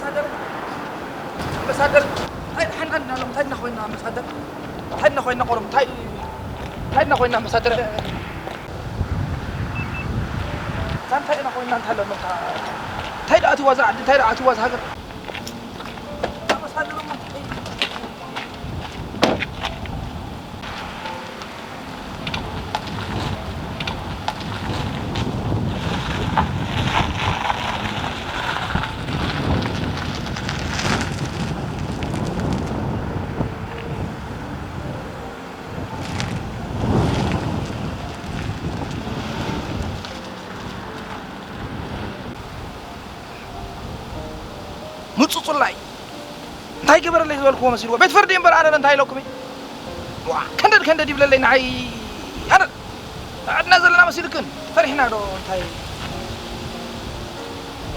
ኣምባሳደር፣ ኣምባሳደር፣ እንታይ ደሓን ኣለና ሎም? እንታይ ደና ኮይና ኣምባሳደር? እንታይ ደና ኮይና ቆሮም? እንታይ፣ እንታይ ደና ኮይና ኣምባሳደር? እንታይ ደና ኮይና እንታይ ኣለና? እንታይ ደኣ ኣትዋ እዛ ዓዲ? እንታይ ደኣ ኣትዋ እዛ ሃገር? ኣምባሳደር፣ እሞ እንታይ? ምጹጹላይ እንታይ ገበረለይ ዝበልክዎ መሲልዎ? ቤት ፍርዲ እምበር ኣነ እንታይ ኢለኩም? ዋ፣ ከንደድ ከንደድ ይብለለይ ንዓይ። ኣነ ዕድና ዘለና መሲልክን ፈሪሕና ዶ እንታይ?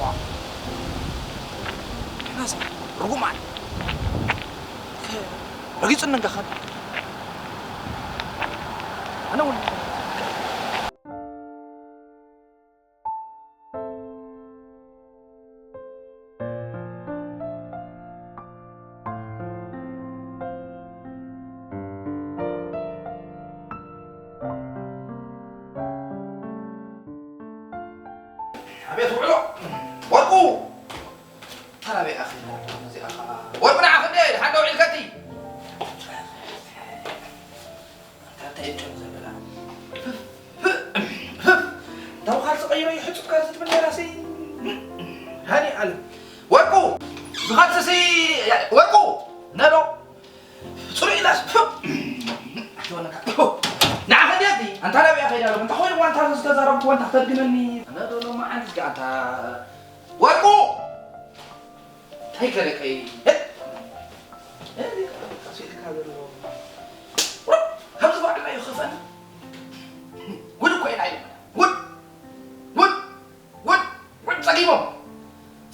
ዋ፣ ንሕናስ ርጉማት። ረጊጹኒ እንጋ ኸን ኣነ እውን ኣቤት ውዕሎ ወርቁ! ኣታ ናበይ ኣኺላ እዚኣ ኸኣ? ወርቁ ንዓ ክንደይ ድሓን ደው ኢልከቲ? ኣንታ እንታይ እቶም ዘለና? ደው ካልሲ ቀይሮ ይሕጹብ ካልሲ ትብል ነራሲ። ሃኒ ኣለ። ወርቁ! ዝኻልሲሲ ወርቁ! ነዶ! ጽሩይ ኢላስ ትወነካ። ንዓ ከዲያቲ ኣንታ ናበይ ከይዳ ኣለኹ? እንታይ ኮይኑ ዋንታ ዝተዛረብኩ ዋንታ ተድግመኒ? ነዶ ሎማ ዓንዲ ኣንታ ወርቁ! እንታይ ገለከይ? እ? እ? ከስኢልካ ዘሎ። ቁሩብ ካብዚ ባዕልና ይኸፈና። ጉድ እኮ ኢና ኢልና። ጉድ! ጉድ! ጉድ! ጉድ! ጸጊቦም!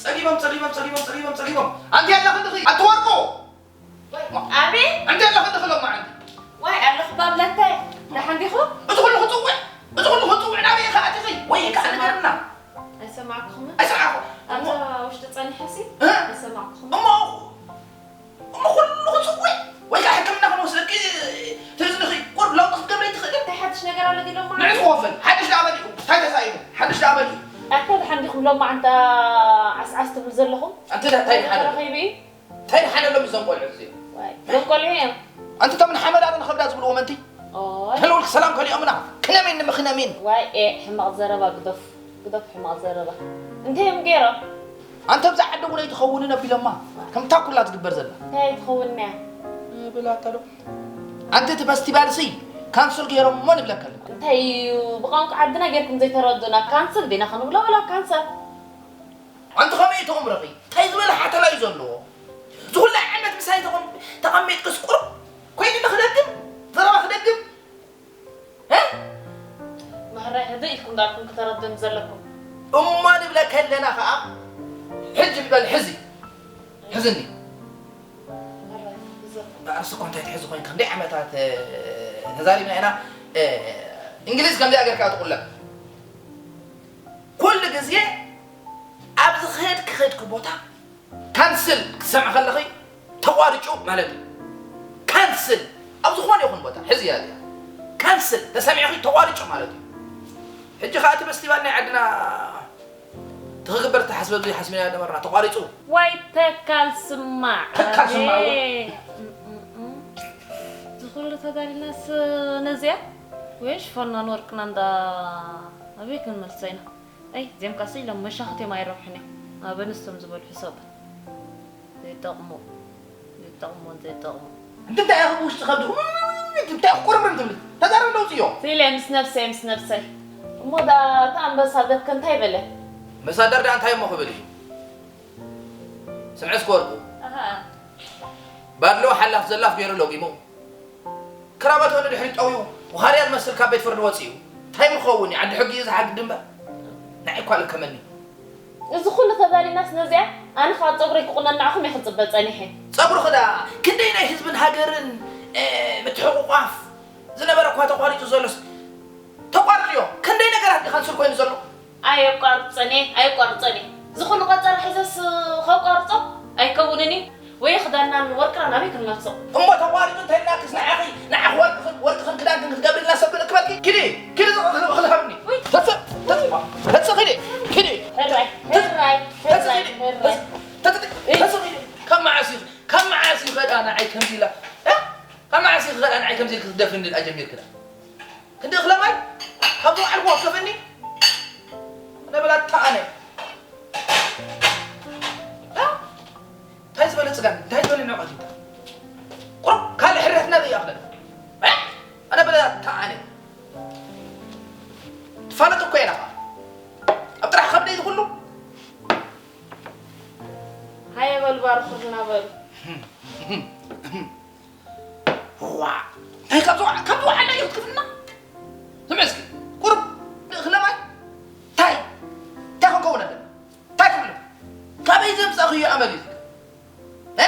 ጸጊቦም፣ ጸጊቦም፣ ጸጊቦም፣ ጸጊቦም፣ ጸጊቦም! ኣንቲ ኣለኺ እንድኺ? ኣንቲ ወርቁ! ኣቤት! ኣንቲ ኣለኺ እንድኺ ሎማ ዓንቲ? ዋይ ኣለኹ ባብለታይ። ደሓን ዲኹም? እቲ ኩሉ ክጽውዕ፣ እቲ ኩሉ ክጽውዕ ናበይ ኢኻ ኣቲኺ? ወይ ከዓ ንገርና። ኣይሰማዕኩኹምን? ኣይሰማዕኩ። ኣብዛ ውሽጢ ጸኒሐሲ? እ? ኣይሰማዕኩኹምን? እሞ፣ እሞ ኩሉ ክጽውዕ ወይ ከዓ ሕክምና ክንወስደኪ ትእዝንኺ ቁሩብ ለውጢ ክትገብሪ ትኽእሊ? እንታይ ሓድሽ ነገር ኣሎ ዲሎም ማለት? ንዕቲ ክወፍል። ሓድሽ ደኣ መሊኡ። እንታይ ተሳኢኑ? ሓድሽ ደኣ መሊኡ። ኣታ ደሓን ዲኹም ሎማ ዓንታ ዓስዓስ ትብሉ ዘለኹም? ኣንቲ እንታይ ደሓን ኣሎ? ተረኺቢ? እንታይ ደሓን ኣሎ ምስ ዞም ቆልዑ እዚኦም? ዋይ፣ ዞም ቆልዑ እዮም። ኣንቲ እቶም ንሓመድ ኣነ ንኸብዳ ዝብልዎም ኣንቲ? ኦይ። ከልውልክ ሰላም ከሊኦምና። ክነሚን ንምኽነሚን። ዋይ፣ ኤ፣ ሕማቕ ዘረባ ግደፍ። ግደፍ ሕማቕ ዘረባ። እንታይ እዮም ገይሮም? ኣንተ ብዛ ዓዲ እውን ኣይትኸውንን ኣቢሎማ። ከምታ ኩላ ትግበር ዘላ። እንታይ ኣይትኸውንን እያ? ብላታ ዶ። ኣንቲ እቲ ፈስቲቫል ሲ ካንስል ገይሮሞ ንብለካ ኣለና። እንታይ እዩ ብቋንቋ ዓድና ጌርኩም ዘይተረዱና? ካንስል ዲና ክንብሎ ወላ ካንሰል? ኣንቲ ከመይ ተቕምረኺ? እንታይ ዝበለ ሓተላ እዩ ዘለዎ? ዝኹላ ዓመት ምሳይ ተቐም-፣ ተቐሚጥክስ ቁሩብ ኮይኑ ንኽደግም፣ ዘረባ ክደግም? እ? ማህራይ ህድእ ኢልኩም ዳርኩም ክተረድኡኒ ዘለኩም። እሞ ንብለካ ኣለና ኸኣ፣ ሕጂ በል ሕዚ። ሕዝኒ። ማህራይ፣ ብዘ- ኣርሲ እኮ እንታይ ትሕዚ ኮይንካ? ክንደይ ዓመታት፣ እ፣ ተዛሪብና ኢና፣ እ፣ እንግሊዝ ከምዚኣ ጌርካ ትቑለብ። ኩሉ ግዜ ኣብ ዝኸድክ ኸድክ ቦታ ካንስል ክትሰምዒ ከለኺ ተቋርጩ ማለት እዩ። ካንስል ኣብ ዝኾነ ይኹን ቦታ ሕዚ እያ እዚኣ። ካንስል ተሰሚዕኺ ተቋርጩ ማለት እዩ። ሕጂ ኸኣ እቲ ፈስቲቫል ናይ ዓድና ትኽግበር ተሓስበ ብዙይ ሓስቢና ነበርና ተቋሪጹ። ዋይ ተካል ስማዕ። ተካል ስማዕ እውን። ኣቤ። እም፣ እም፣ እም። ዝኹሉ ተዳሊናስ ነዚኣ ወይ ሽፎናን ወርቅና እንዳ ኣበይ ክንመልሶ ኢና? ኣይ፣ እዚኦም ካስ ኢሎም መሻኽት እዮም ኣይረብሑን እዮም። ኣብ ኣንስቶም ዝበልሑ ሰብ። ዘይጠቕሙ። ዘይጠቕሙ፣ ዘይጠቕሙ። እንት እንታይ ኢኺ ብውሽጢ ከብዲ፣ እንታይ ኢኺ ቁርምርም ትብሊ? ተዛረቢ ለውፅዮ። ስኢለ ምስ ነብሰይ፣ ምስ ነብሰይ። እሞ ዳ እታ ኣምባሳደር ከ እንታይ በለ? ኣምባሳደር ዳ እንታይ እሞ ክብል እዩ? ስምዒ እስከ ወርቁ። ኣሃ። ባድሎ ሓላፍ ዘላፍ ገይሩ ለጊሙ። ክራባትኡ ንድሕሪት ጠውዩ፣ ውኻርያ ዝመስል ካብ ቤት ፍርዲ ወጺኡ። እንታይ ምኸውን እዩ? ዓዲ ሕጊ እዩ ዝሓግድ እምበር። ንዓይ እኳ ለከመኒ። እዚ ኩሉ ተዛሊናስ ነዚኣ፣ ኣነ ኸኣ ጸጉረይ ክቑነናዕኹም እየ ክጽበ ጸኒሐ። ጸጉርኺ ደኣ ክንደይ ናይ ህዝብን ሃገርን፣ እ፣ ምትሕቑቋፍ ዝነበረ እኳ ተቋሪጹ ዘሎስ፣ ተቋርጽዮ። ክንደይ ነገራት እዩ ካንስል ኮይኑ ዘሎ። ኣየቋርጸን እየ፣ ኣየቋርጸን እየ። ዝኾነ ቆጸራ ሒዘስ ከቋርጾ ኣይከውንን እዩ። ወይ ክዳንናን ወርቅናን ኣበይ ክንመልሶ? እሞ ተቋሪጹ እንተይልናክስ ንዓኺ፣ ንዓኺ ወርቅኽን፣ ወርቅኽን ክዳንክን ክትገብርልና ሰብ ክልእክበልኪ? ኪዲ፣ ኪዲ፣ ኪዲ፣ ክልእክበልኒ። ውይ። ተስእ፣ ተስእ፣ ተስእ፣ ኪዲ፣ ኪዲ። ሕራይ፣ ሕራይ፣ ተስእ፣ ሕራይ፣ ተስእ፣ ሕራይ። ተስእ፣ ተስእ፣ ተስእ፣ ኪዲ። ካብ መዓስ እዩ፣ ካብ መዓስ እዩ ኸዳ ንዓይ ከምዚ ኢላ? እ? ካብ መዓስ እዩ ኸዳ ንዓይ ከምዚ ኢልኪ ክትደፍርኒ ኢላ ጀሚርክላ? ክንዲ እኽለ ማይ ካብ ዝወዓልኩ ወከፈኒ። ኣነ በላ ተኣነ። እ? እንታይ ዝበለ ጽጋን፣ እንታይ ዝበለ ንዕቀት እዩ? ቁሩብ ካልእ ሕርሕትና ዘይኣኽለና። እ? ኣነ በላ ተኣነ። ትፋለጥ እኮ ኢና ኸዓ። ኣብ ጥራሕ ከብደይ ዝኹሉ። ሃየ በሉ ባርኹልና በሉ። ዋ፣ እንታይ ካብ ዝወዓ-፣ ካብ ዝወዓልና እዩ ክትክፍልና? ስምዒ እስኪ፣ ቁሩብ ንእኽለ ማይ። እንታይ? እንታይ ክንከውን ኣለና? እንታይ ክብሉ? ካበይ ዘምጻእኽዮ ኣመል እዩ እዚ? እ?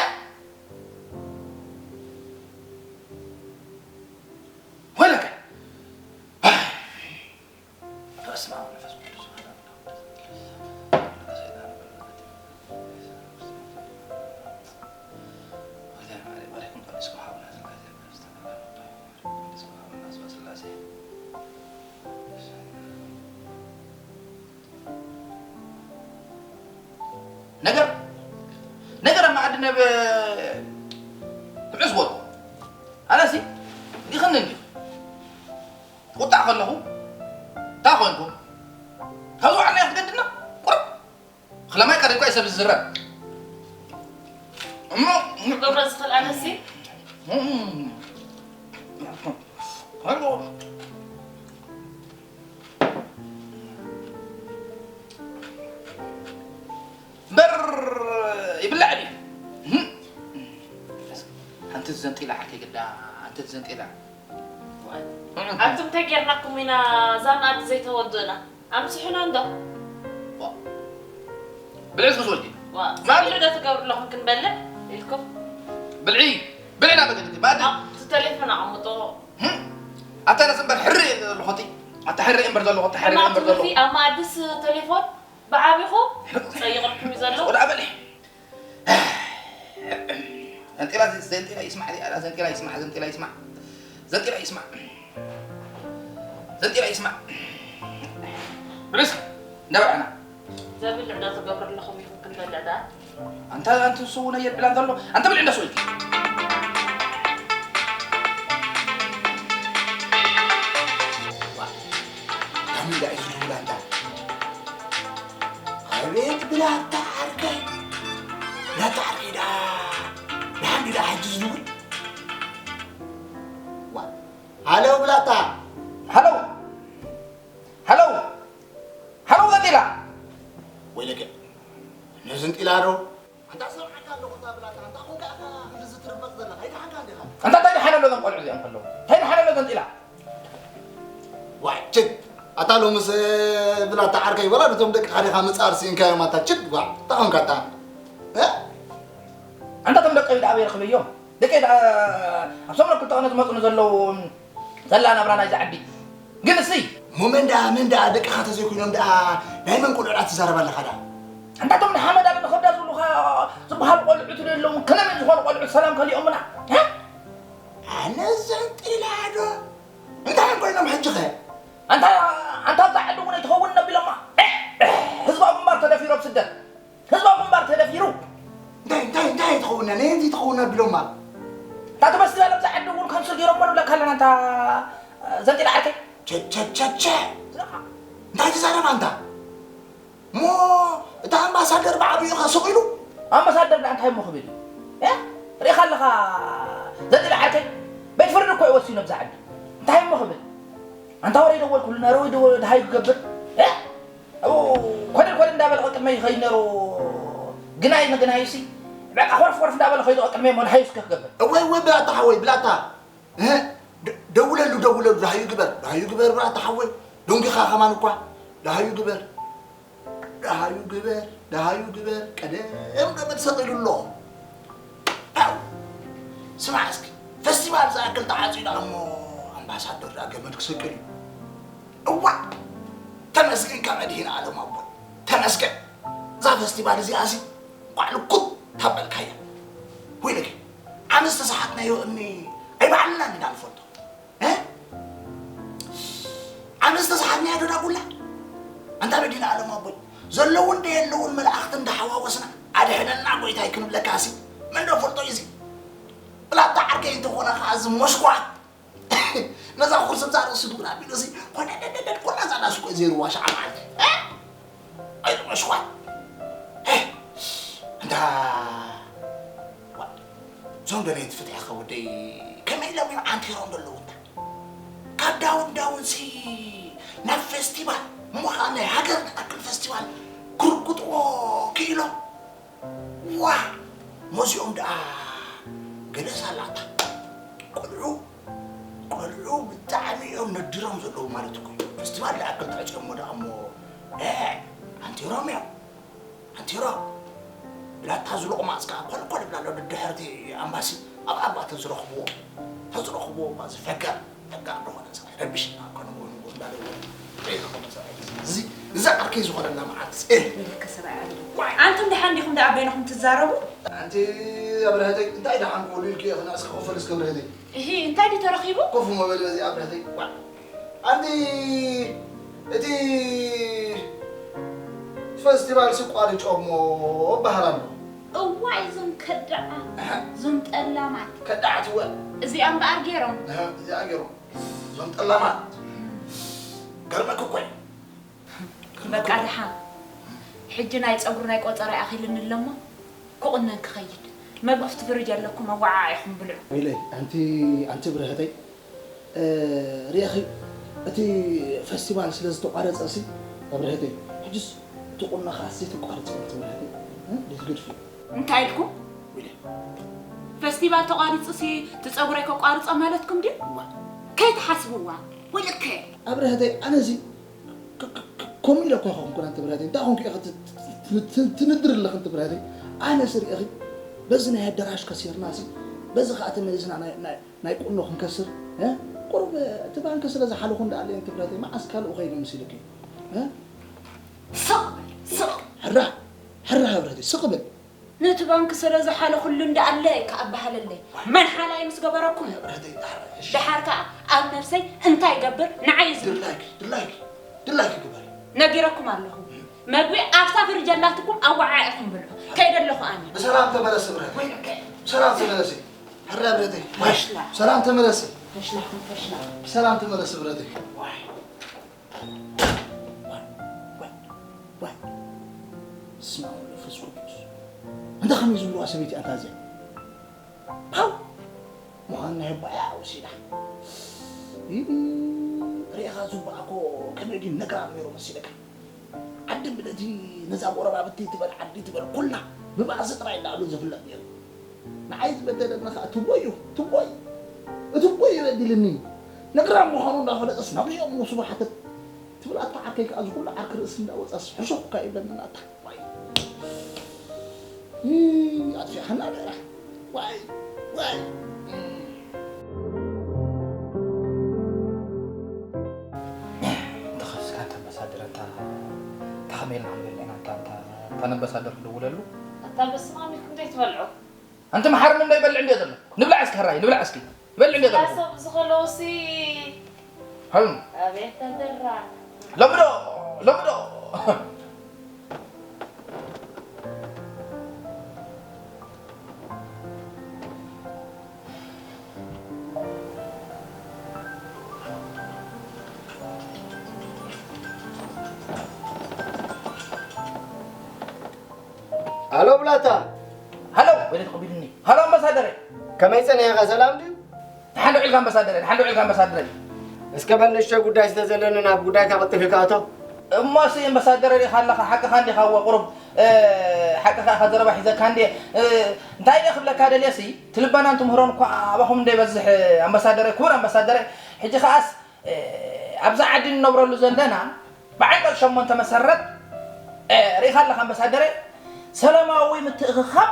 ወለከ። በስመ አብ ወመንፈስ ቅዱስ አሐዱ አምላክ። ነገር፣ ነገር ኣብ መኣዲ ነብ-፣ ትዕዝቦ። ኣነሲ፣ ዲኽኒ እንዲኹ። ቁጣዕ ከለኹ፣ እንታይ ኮንኩ? ካብ ዝወዓልና ክትገድና? ቁሩብ። ክለማይ ቀሪብካ እዩ ሰብ ዝዝረብ። እሞ፣ ክገብሮ ዝኽእል ኣነሲ? እም። እምበር ይብላዕ ድዩ? እም። ሓንቲ ዘንጢላ ሓከይ ግዳ፣ ሓንቲ ዘንጢላ። ዋይ። ኣንቱም እንታይ ጌርናኩም ኢና እዛ መኣዲ ዘይተወድኡና? ኣምስሑና እንዶ። ዋ። ብልዒ እስኪ ዝወዲ። ዋ፣ ማን? ብልዒ ዶ ትገብሩ ኣለኹም ክንበልዕ ኢልኩም? ብልዒ፣ ብልዒ ናብ ገለ ማእዲ። ኣብቲ ቴሌፎን ኣቐምጦ። ህም? ኣታ ነስ እምበር ሕሪ ዘለኹ እቲ። ኣታ ሕሪ እምበር ዘለኹ፣ ኣታ ሕሪ እምበር ዘለኹ። ኣብ መኣድስ ቴሌፎን ብዓቢኹ ጸይቕልኩም እዩ ዘሎ። ወደ ኣበሊ። ዘንጢላ፣ ዘንጢላ ይስማዕ፣ ዘንጢላ ይስማዕ፣ ዘንጢላ ይስማዕ፣ ዘንጢላ ይስማዕ፣ ዘንጢላ ይስማዕ። ብልስ፣ እንዳበላዕና። ዘብልዕ ዶ ትገብሩ ኣለኹም ኢኹም ክንበልዕ ደኣ? ኣንታ፣ ኣንቲ ንሱ እውን ኣየብላን ዘሎ። ኣንታ ብልዕ እንዳስኡ ኢልኪ። ዋ፣ ካሚላ እዩ ዝድውል ኣንታ። ኣቤት ብላታ ዓርከይ፣ ብላታ ዓርከይ ደኣ፣ ደሓን ድዩ ደኣ ሕጂ ዝድውል? ዋ፣ ሃሎ ብላታ። ሃሎ፣ ሃሎ፣ ሃሎ ዘንጢላ። ወይለከ፣ ነዚ ዘንጢላ ዶ? ኣንታ ሰምዓካ ኣለኹ፣ እታ ብላታ፣ ኣንታ ኾንካ ኢኻ ክንድዚ ትርመቕ ዘለኻ? ኣይደሓንካን ዲኻ? ኣንታ እንታይ ደሓን ኣሎ እዞም ቆልዑ እዚኦም ከለዉ? እንታይ ደሓን ኣሎ ዘንጢላ? ዋይ፣ ችድ! ኣታ ሎምስ ብላታ ዓርከይ፣ ወላ ነቶም ደቅኻ ዲኻ ምጻር ስኢንካዮም ኣታ፣ ችድ! ዋ፣ እንታይ ኾንካ ኣታ? እ? ኣንታ እቶም ደቀይ ደኣ ኣበይ ረኽበዮም? ደቀይ ደኣ ኣብ ሰሙን ክልተ ቀነ ዝመጹኒ ዘለዉ ዘላ ናብራ ናይዛ ዓዲ። ግን እስይ! እሞ መን ደኣ፣ መን ደኣ ደቅኻ ተዘይኮይኖም ደኣ ናይ መን ቆልዑ ደኣ ትዛረብ ኣለኻ ደኣ? ኣንታ እቶም ንሓመድ ኣብ ንኸዳ ዝብሉኻ ዝበሃሉ ቆልዑት ዶ የለውን? ከመይ ዝኾኑ ቆልዑት ሰላም ከሊኦምና? እ? ኣነ ዘንጢላ ዶ? እንታይ ኮይኖም ሕጂ ኸ? ኣንታ፣ ኣንታ ኣብዛ ዓዲ እውን ኣይትኸውን ነቢሎማ። ህዝባዊ ግንባር ተደፊሩ ኣብ ስደት። ህዝባዊ ግንባር ተደፊሩ። እንታይ፣ እንታይ፣ እንታይ ትኸውን? ነየንቲ ትኸውን ኣቢሎማ? እታ ትመስል ኣብዛ ዓዲ እውን ካንስል ገይሮሞ ንብለካ ኣለና። ኣንታ ዘንጢላ ዓርከይ። ቸ፣ ቸ፣ ቸ፣ ቸ። እንታይ ትዛረብ ኣንታ? እሞ እታ ኣምባሳደር ብዓብዩ ኸ ስቕ ኢሉ? ኣምባሳደር ደኣ እንታይ እሞ ክብል እዩ? እ? ርኢኻ ኣለኻ ዘንጢላ ዓርከይ? ቤት ፍርዲ እኮ እዩ ወሲኑ ኣብዛ ዓዲ። እንታይ እሞ ክብል? ኣንታ ወረ ይደወልኩሉ ነረ ወይ ደወ-፣ ደሃዩ ክገብር? እ? ኣብኡ ኮደል ኮደል እንዳበለ ቅድመይ ይኸይድ ነሩ። ግናይ ንግናዩሲ በቃ ኮርፍ ኮርፍ እንዳበለ ኸይዱ ቅድመይ እሞ ደሃዩ እስከ ክገብር። እወ፣ እወ፣ ብላታ ሓወይ፣ ብላታ። እህ፣ ደ-፣ ደውለሉ፣ ደውለሉ፣ ደሃዩ ግበር፣ ደሃዩ ግበር፣ ብራታ ሓወይ። ደንጊኻ ከማን እኳ፣ ደሃዩ ግበር፣ ደሃዩ ግበር፣ ደሃዩ ግበር፣ ቀደም ገመድ ሰቒሉ ኣሎ። ኣው፣ ስማዕ እስኪ፣ ፈስቲቫል ዝኣክል ተዓጽዩ ደኣ እሞ ኣምባሳደር ደኣ ገመድ ክሰቅል እዩ። እዋእ፣ ተመስገን ካብ መድህን ኣለም ኣቦይ፣ ተመስገን። እዛ ፈስቲቫል እዚኣ ሲ እንቋዕ ልኩት ታበልካያ። ወይለኪ፣ ኣነ ዝተሰሓትናዮ እምኒ ኣይባዕልና ኢና ንፈልጦ። እ? ኣነ ዝተሰሓትናዮ ዶ ዳጉላ? ኣንታ መዲና ኣለም ኣቦይ፣ ዘለውን ደየለውን መላእኽቲ እንዳሓዋወስና ኣድሕነና ጎይታይ ክንብለካ ሲ መን ዶ ፈልጦ እዩ እዚ? ብላታ ዓርከይ እንተኾነ ኸዓ እዚ ሞሽኳ ነዛ ኩርስም ዛ ርእሲ ግብር ኣቢሉ እዚ ኮነ ደደደድ ኮላ እዛ ዳሱ እኮ ዘይርዋ ሸዓ መዓልቲ። እ? ኣይርዋ ሽኳ። እ? እንዳ ዋ፣ እዞም ደለይቲ ፍትሒ ከ ወደይ ከመይ ኢሎም እዮም ዓንቲሮም ዘለዉ እንዳ? ካብ ዳውን ዳውንሲ ናብ ፌስቲቫል፣ እሞ ኸዓ ናይ ሃገር ንኣክል ፌስቲቫል ክርግጥዎ ክኢሎም። ዋ! መዚኦም ደኣ ገለ ሳላታ። ቆልዑ፣ ቆልዑ ብጣዕሚ እዮም ነዲሮም ዘለዉ ማለት እኮ እዩ። ፌስቲቫል ዝኣክል ተዕፅዮሞ ደኣ እሞ፣ እ፣ ኣንቲሮም እዮም። ኣንቲሮም። ብላታ ዝሎቕማፅ ከዓ ኮልኮል ብላ ኣሎ ድድሕርቲ ኣምባሲ ኣብ ኣባ ተዝረኽብዎ። ተዝረኽብዎ እባ ዝፈገር። ደጋ እንደሆነ ሰብኣይ ረብሽና እኮ ንጎ ንጎ እንዳደወለ ሬሳ ኾነ ሰብኣይ እዚ እዚ ዓርከይ ዝኾነላ መዓልቲ እ። ይልከ ሰብኣይ ኣለ። ዋይ። ኣንቱም ደሓን ዲኹም ደኣ በይንኹም ትዛረቡ? ኣንቲ ኣብረሀተይ እንታይ ደሓን ክብሉ ኢልኪ ኢኺ ንዕስኪ ኮፈል እስከ ኣብረሀተይ። እሂ እንታይ ድዩ ተረኺቡ? ኮፍ መበሊ በዚ ኣብረሀተይ። ዋይ። ኣንቲ እቲ ፈስቲቫል ስቋርጮ እሞ በሃል ኣሎ። እዋይ እዞም ከዳዓት፣ እህ። እዞም ጠላማት። ከዳዓት እወ። እዚኣ እምበኣር ገይሮም። እህ፣ እዚኣ ገይሮም። እዞም ጠላማት። ገርመክ እኮ እዩ። ገርመክ በቃ እኮ እዩ። ደሓን። ሕጂ ናይ ጸጉሪ ናይ ቆጸራ ኣኺልኒ ኣለሞ ክቑነን ክኸይድ። መግቢ ኣብቲ ፍርጅ ኣለኩም ኣወዓዒኹም ብልዑ። ወይለይ፣ ኣንቲ፣ ኣንቲ ብርህተይ፣ እ፣ ርኢኺ፣ እቲ ፈስቲቫል ስለ ዝተቋረጸ ሲ፣ ኣብርህተይ፣ ሕጅስ እቲ ቁኖ ኸኣ ዘይተቋርጽ ኣንቲ ብርህተይ፣ እ፣ ልትገድፊ። እንታይ ኢልኩም? ወይለይ። ፈስቲቫል ተቋሪጹ ሲ፣ እቲ ጸጉረይ ከቋርጾ ማለትኩም ድዩ? እዋ። ከይትሓስብዋ፣ ወይለከ። ኣብርህተይ፣ ኣነ ሲ፣ ክ-፣ ክ-፣ ክ-፣ ከምኡ ኢለ እኮ ኣይኮንኩን ኣንቲ ብርህተይ። እንታይ ኮንኩ ኢኺ ት-፣ ት-፣ ት-፣ ት-፣ ትንድሪ ኣለኺ ኣንቲ ብርህተይ? ኣነ ሲ ርኢኺ፣ በዚ ናይ ኣዳራሽ ከሲርና ሲ፣ በዚ ኸኣ ተመሊስና ናይ፣ ናይ፣ ናይ ቁኖ ክንከስር፣ እ? ቁሩብ እቲ ባንክ ስለ ዝሓለኹ እንዳኣለየ ኣንቲ ብረተይ፣ መዓስ ካልኡ ኸይዱ መሲልኪ? እ? ስቕ በል፣ ስቕ። ሕራ፣ ሕራ ብረተይ፣ ስቕ በል። ነቲ ባንክ ስለ ዝሓለኹሉ እንዳኣለ ከኣ ኣበሃለለይ። መን ሓላይ ምስ ገበረኩም? ብረተይ፣ ዳሕራ፣ እሺ። ደሓር ከኣ ኣብ ነብሰይ እንታይ ይገብር ንዓይ እዩ ዝብል። ድላይክ፣ ድላይክ፣ ድላይክ ግበሪ። ነጊረኩም ኣለኹ። መግቢ ኣብታ ፍርጅ ኣላትኩም ኣወዓዒኹም ብልዑ። ከይደ ኣለኹ ኣነ። ብሰላም ተመለሲ ብረተይ። ወይ፣ ብሰላም ተመለሲ። ሕራ ብረተይ። ፈሽላ። ሰላም ተመለሲ። ፈሽላኹም ፈሽላ። ብሰላም ተመለሲ ብረተይ። ዋይ። ዋይ። ዋይ። ዋይ። በስመ ኣብ ወወልድ ወመንፈስ ቅዱስ። እንተ ከመይ ዝብልዋ ሰበይቲ ኣንታ እዚኣ? ፓው! ምዃን ናይ ኣቦኣ እያ ወሲዳ። ይ-፣ ርኢኻ ዝባኣ እኮ ከመይ ድዩ ነግራም ነይሩ መሲለካ? ዓዲ ብለቲ ነዛ ጎረባብቲ ትበል ዓዲ ትበል ኩላ ብባእሲ ጥራይ እንዳኣሉ ዝፍለጥ ነይሩ። ንዓይ ዝበደለኒ ኸኣ ትቦይ እዩ፣ ትቦይ። እቲ ቦይ እዩ በዲልኒ። ነግራም ምዃኑ እንዳፈለጠስ ናብዚኦም ንሱ ብሓተት ትብል ኣታ ዓርከይ ከኣ እዚ ኩሉ ዓርኪ ርእሲ እንዳወጻስ ሕሹኽ እኳ ይብለኒ ኣታ። ዋይ። ይ-፣ ኣጥፊእኻና ነይራ። ዋይ፣ ዋይ። እንተ ኸፍስካ እንተ ኣምባሳደር፣ እንታ፣ እንታ ኸመይ ኢልና ክንበልዕ ኢና? እንታ፣ እንታ፣ እንታ ነምባሳደር ክድውለሉ? ኣታ በስመ ኣብ ኢልኩም ዘይትበልዑ? ኣንቲ መሓርኒ እንዶ ይበልዕ እንድዮ ዘሎ። ንብላዕ እስኪ፣ ሕራይ፣ ንብላዕ እስኪ። ይበልዕ እንድዮ ዘሎ። ያ ሰብ እዚ ከለውሲ። ሀም። ኣቤት ተደራ። ሎምዶ፣ ሎምዶ። ሃሎ ብላታ። ሃሎ፣ ወይኔ ተቐቢሉኒ። ሃሎ ኣምባሳደረይ። ከመይ ጸኒሕካ፣ ሰላም ድዩ? ደሓን ዶ ውዒልካ ኣምባሳደረይ? ደሓን ዶ ውዒልካ ኣምባሳደረይ? እስከ በል ንእሽቶ ጉዳይ ስለ ዘለኒ ናብ ጉዳይካ ቅልጥፍ ኢልካ እቶ። እሞሲ ኣምባሳደረይ ርኢኻ ኣለኻ፣ ሓቅኻ እንዲኻ እወ ቁሩብ፣ እ፣ ሓቅኻ ኢኻ ዘረባ ሒዘካ እንድየ። እ፣ እንታይ ኢለ ክብለካ ደልየሲ፣ እቲ ልበናን ትምህሮን እኳ ኣባኹም እንዶ ይበዝሕ ኣምባሳደረይ፣ ክቡር ኣምባሳደረይ። ሕጂ ኸኣስ፣ እ፣ ኣብዛ ዓዲ እንነብረሉ ዘለና ብዓንቀጽ ሸሞንተ መሰረት፣ እ፣ ርኢኻ ኣለኻ ኣምባሳደረይ፣ ሰላማዊ ምትእኽኻብ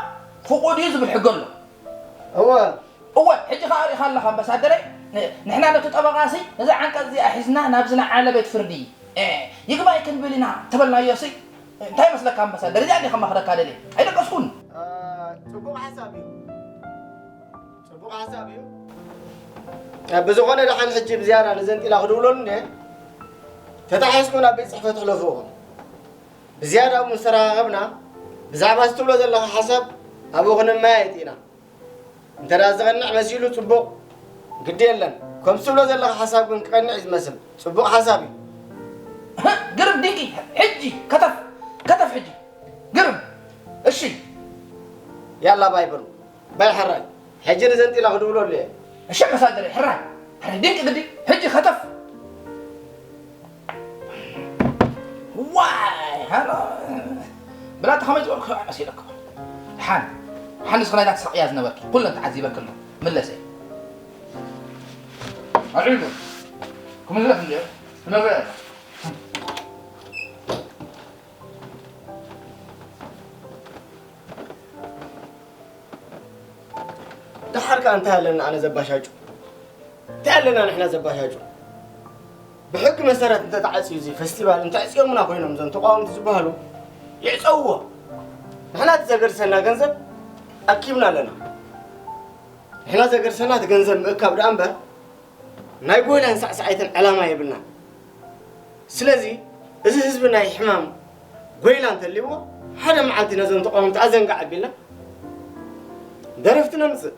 ፍቑድ እዩ ዝብል ሕጊ ኣሎ። እወ። እወ፣ ሕጂ ኸኣ ርኢኻ ኣለኻ ኣምባሳደረይ፣ ን-፣ ንሕና ነቲ ጠበቓሲ ነዛ ዓንቀጽ እዚኣ ሒዝና ናብዚ ንዓለ ቤት ፍርዲ፣ እ፣ ይግባይ ክንብል ኢና ተበልናዮሲ፣ እንታይ ይመስለካ ኣምባሳደር? እዚኣ እንዲኻ መኽረካ ደልየ። ኣይደቀስኩን። አ፣ ጽቡቕ ሓሳብ እዩ። ጽቡቕ ሓሳብ እዩ። አ፣ ብዝኾነ ደሓን ሕጂ ብዝያዳ ንዘንጢላ ክድውለሉ እንደ ተታሒዝኩም ናብ ቤት ጽሕፈት ሕለፉ ኢኹም። ብዝያዳ ምስ ተረኻኸብና ብዛዕባ እዚ ትብሎ ዘለኻ ሓሳብ ኣብኡ ክነመያየጥ ኢና። እንተ ደኣ ዝቐንዕ መሲሉ ጽቡቕ፣ ግዲ የለን። ከምዚ ትብሎ ዘለኻ ሓሳብ ግን ክቐንዕ እዩ ዝመስል። ጽቡቕ ሓሳብ እዩ። ግርም ድንቂ፣ ሕጂ ከተፍ፣ ከተፍ ሕጂ። ግርም። እሺ። ያላ ባይ በሉ። ባይ ሕራይ። ሕጂ ንዘንጢላ ክድውለሉ እየ። እሺ ኣምባሳደር፣ ሕራይ። ሕራይ ድንቂ ግዲ፣ ሕጂ ከተፍ። ዋይ፣ ሃሎ። ብላታ ከመይ ዝበልኩ መሲለኩም? ሓን፣ ሓን ንስኻ ናይታ ትስሕቅያ ዝነበርኪ፣ ኩለን ተዓዚበኪ ኣለኹ። ምለሰ። ኣልዒሉ። ክምለስ እንድዮ። ክነግርያ። ደሓር ከኣ እንታይ ኣለና ኣነ ዘባሻጩ? እንታይ ኣለና ንሕና ዘባሻጩ? ብሕጊ መሰረት እንተ ተዓጽዩ እዚ ፈስቲቫል፣ እንተ ኣዕጽዮምና ኮይኖም እዞም ተቃወምቲ ዝበሃሉ፣ ይዕጸውዎ። ንሕና እቲ ዘገድሰና ገንዘብ ኣኪብና ኣለና። ንሕና ዘገድሰና እቲ ገንዘብ ምእካብ ደኣ እምበር፣ ናይ ጎይላን ሳዕሳዒትን ዕላማ የብልናን። ስለዚ፣ እዚ ህዝቢ ናይ ሕማም ጎይላ እንተልይዎ፣ ሓደ መዓልቲ ነዞም ተቃወምቲ ኣዘንጋዕ ኣቢልና ደረፍቲ ነምጽእ።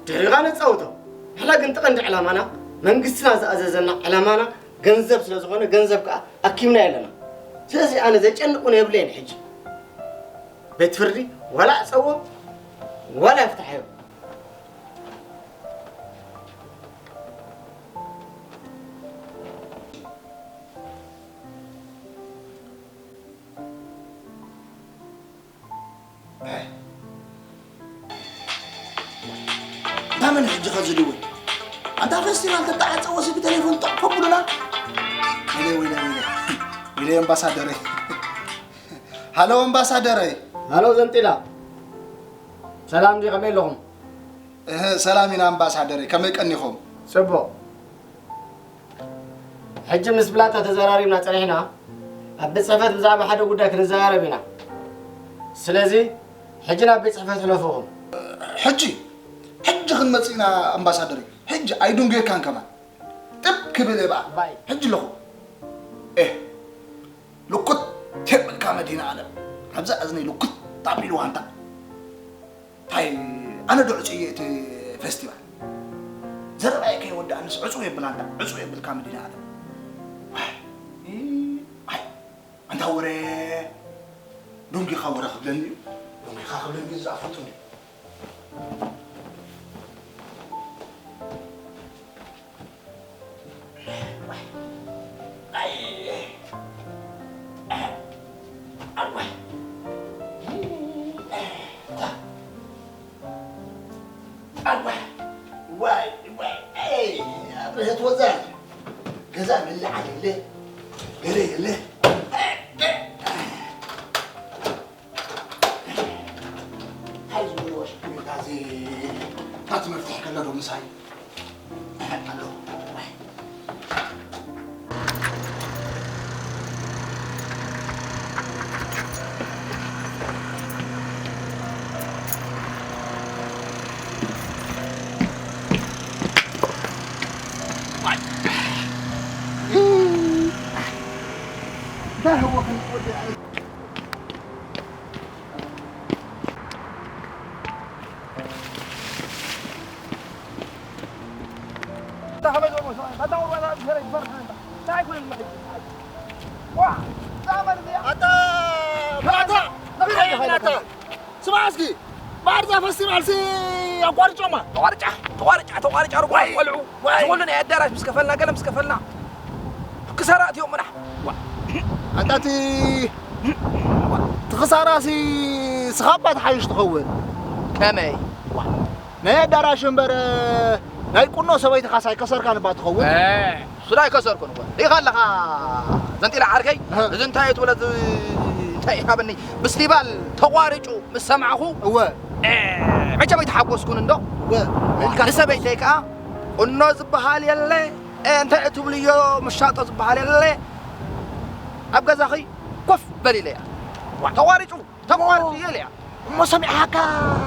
ድሕሪኻ ነጻውቶም። ንሕና ግን እቲ ቀንዲ ዕላማና፣ መንግስትና ዝኣዘዘና ዕላማና ገንዘብ ስለ ዝኾነ፣ ገንዘብ ከኣ ኣኪብናዮ ኣለና። ስለዚ ኣነ ዘጨንቕ እውን የብለይን ሕጂ። ቤት ፍርዲ ዋላ ዕጸዎ፣ ዋላ ይፍትሓዮ። እንታ መን ሕጂ ከ ዝድውል? ኣንታ ፈስቲቫል ተተዓጸወሲ ብቴሌፎን ጠቕ ከብሉና? ወይለይ፣ ወይለይ፣ ወይለይ። ወይለይ ኣምባሳደረይ። ሃሎ ኣምባሳደረይ። ሃሎ ዘንጢላ። ሰላም ድዩ? ከመይ ኣለኹም? እህ፣ ሰላም ኢና ኣምባሳደረይ። ከመይ ቀኒኹም? ጽቡቕ። ሕጂ ምስ ብላታ ተዘራሪብና ጸኒሕና፣ ኣብ ቤት ጽሕፈት ብዛዕባ ሓደ ጉዳይ ክንዘራረብ ኢና። ስለዚ፣ ሕጂ ናብ ቤት ጽሕፈት ሕለፉኹም። ሕጂ? ሕጂ ክንመጽእ ኢና ኣምባሳደረይ። ሕጂ ኣይድንጉየካን ከማን። ጥብ ክብል እየ በኣ። ባይ። ሕጂ ኣለኹ። ኤህ፣ ልኩት የብልካ መዲና ኣለም። ኣብዚ እዝነይ ልኩት ኣቢልዋ ኣንታ። እንታይ ኣነ ዶ ዕጹ እየ እቲ ፈስቲቫል? ዘረባይ ከይወዳእንስ ዕጹ የብል ኣንታ፣ ዕጹ የብልካ መዲና ኣለም። ዋይ፣ ኣይ፣ ኣንታ ወረ ዶንጊኻ ወረ ክብለኒ እዩ። ዶንጊኻ ክብለኒ እዩ ዝኣፈቱ እንዲ። ዋይ፣ ዋይ፣ ኣይ፣ ኣብርሀት ወዛ። ገዛ ምልዓል የለ፣ ገለ የለ። ሓይዚ ወሽኩ ዳዚ ታት መፍትሕ ከሎ ዶ ምሳይ? ኣሎ። ኣታ፣ ኣታ፣ ስማ እስኪ፣ ባርዛ ፈስቲቫል ሲ ኣቋርጮማ። ተቋርጫ፣ ተቋርጫ፣ ተቋርጫ፣ ርጉማት ወይ፣ ቆልዑ። ወይ። ዝኹሉ ናይ ኣዳራሽ ምስ ከፈልና፣ ገለ ምስ ከፈልና፣ ክሳራ ኣትዮምና። ዋ። ኣንታ እቲ፣ እቲ ክሳራሲ ስኻ እባ ትሓይሽ ትኸውን። ከመይ? ዋ። ናይ ኣዳራሽ እምበር፣ ናይ ቁኖ ሰበይትኻስ ኣይከሰርካን እባ ትኸውን። እ፣ እሱ ዳ ኣይከሰርኩን እኮ። ሪኢኻ ኣለኻ፣ ዘንጢላ ዓርከይ? እህ። እዚ እንታይ እዩ ትብሎ፣ እዚ እንታይ እዩ ሃበኒ? ፈስቲቫል ተቋሪጩ ምስ ሰማዕኹ፣ እወ። እ፣ መቸም ኣይተሓጎስኩን እንዶ። እወ። ኢልካ ንሰበይተይ ከኣ፣ ቁኖ ዝበሃል የለ፣ እ፣ እንታይ እዩ ትብልዮ፣ መሻጦ ዝበሃል የለ። ኣብ ገዛኺ ኮፍ በል ኢለያ። ዋ፣ ተቋሪጹ፣ ተቋሪጹ እየ ኢለያ። እሞ ሰሚዕሃካ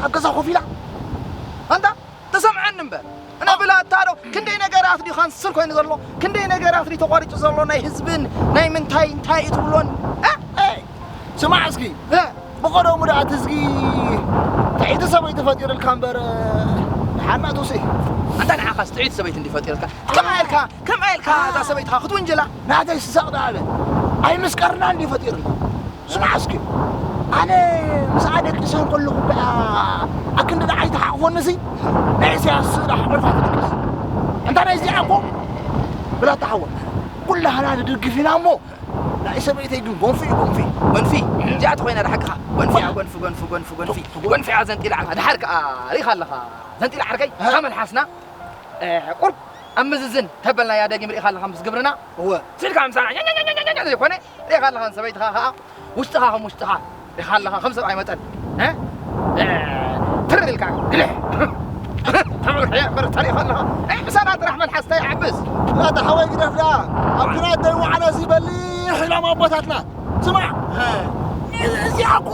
ኣብ ገዛ ኮፍ ኢላ? ኣንታ ተሰምዐኒ እምበር። እነ ብላታ ዶ ክንደይ ነገራት ድዩ ካንስል ኮይኑ ዘሎ? ክንደይ ነገራት ድዩ ተቋሪጹ ዘሎ? ናይ ህዝብን ናይ ምንታይ እንታይ እዩ ትብሎን? እ? እ፣ ስማዕ እስኪ። እ? ብቐደሙ ደኣ እቲ ህዝቢ ትዕይቲ ሰበይቲ ፈጢርልካ እምበር፣ ንሓና ትውስእ። ኣንታ ንዓኻስ ትዕይቲ ሰበይቲ እንዲ ፈጢርልካ? ከምኣ ኢልካ፣ ከምኣ ኢልካ እዛ ሰበይትኻ ክትውንጀላ? ናተይ ስሳቕ ደኣ በል። ኣይምስቀርና እንዲ ፈጢርልና። ስማዕ እስኪ፣ ኣነ ምስኣ ደቂሰ እንከለኹ እኮ እያ ኣክንዲ ንዓይ ትሓቕፎኒሲ፣ ናይ ኢሳያስ ስእሊ ሓቑፋ ትድቅስ። እንታ ናይ እዚኣ እኮ ብላታ ሓወ፣ ኩላህና ንድግፍ ኢና እሞ፣ ናይ ሰበይተይ ግን ጎንፊ እዩ፣ ጎንፊ። ጎንፊ? እዚኣ ተኾይና ደሓቅኻ። ጎንፊ እያ፣ ጎንፊ፣ ጎንፊ፣ ጎንፊ፣ ጎንፊ። ጎንፊ እያ ዘንጢላ ዓርካ። ድሓር ከኣ ርኢኻ ኣለኻ። ዘንጢላ ዓርከይ፣ እ? ካብ መልሓስና፣ እ፣ ቁርብ ኣብ ምዝዝን ተበልናያ ደጊም ርኢኻ ኣለኻ ምስ ግብርና። እወ። ስኢልካ ምሳና ኛኛኛኛኛ ዘይኮነ፣ ርኢኻ ኣለኻ ንሰበይትኻ ኸኣ ውሽጥኻ ከም ውሽጥኻ ርኢኻ ኣለኻ ከም ሰብኣይ መጠን። እ? እ፣ ትር ኢልካ ግልሕ። ተመልክዐ እምበር ተሪእኻ ኣለኻ። ኣይ፣ ምሳና ጥራሕ መልሓስታ ይዓብስ። ላታ ሓወይ ግደፍ ደኣ። ኣብ ኲናት ደይወዓለ እዚ በሊሕ ኢሎም ኣቦታትና። ስማዕ፣ እ። እዚኣ እኮ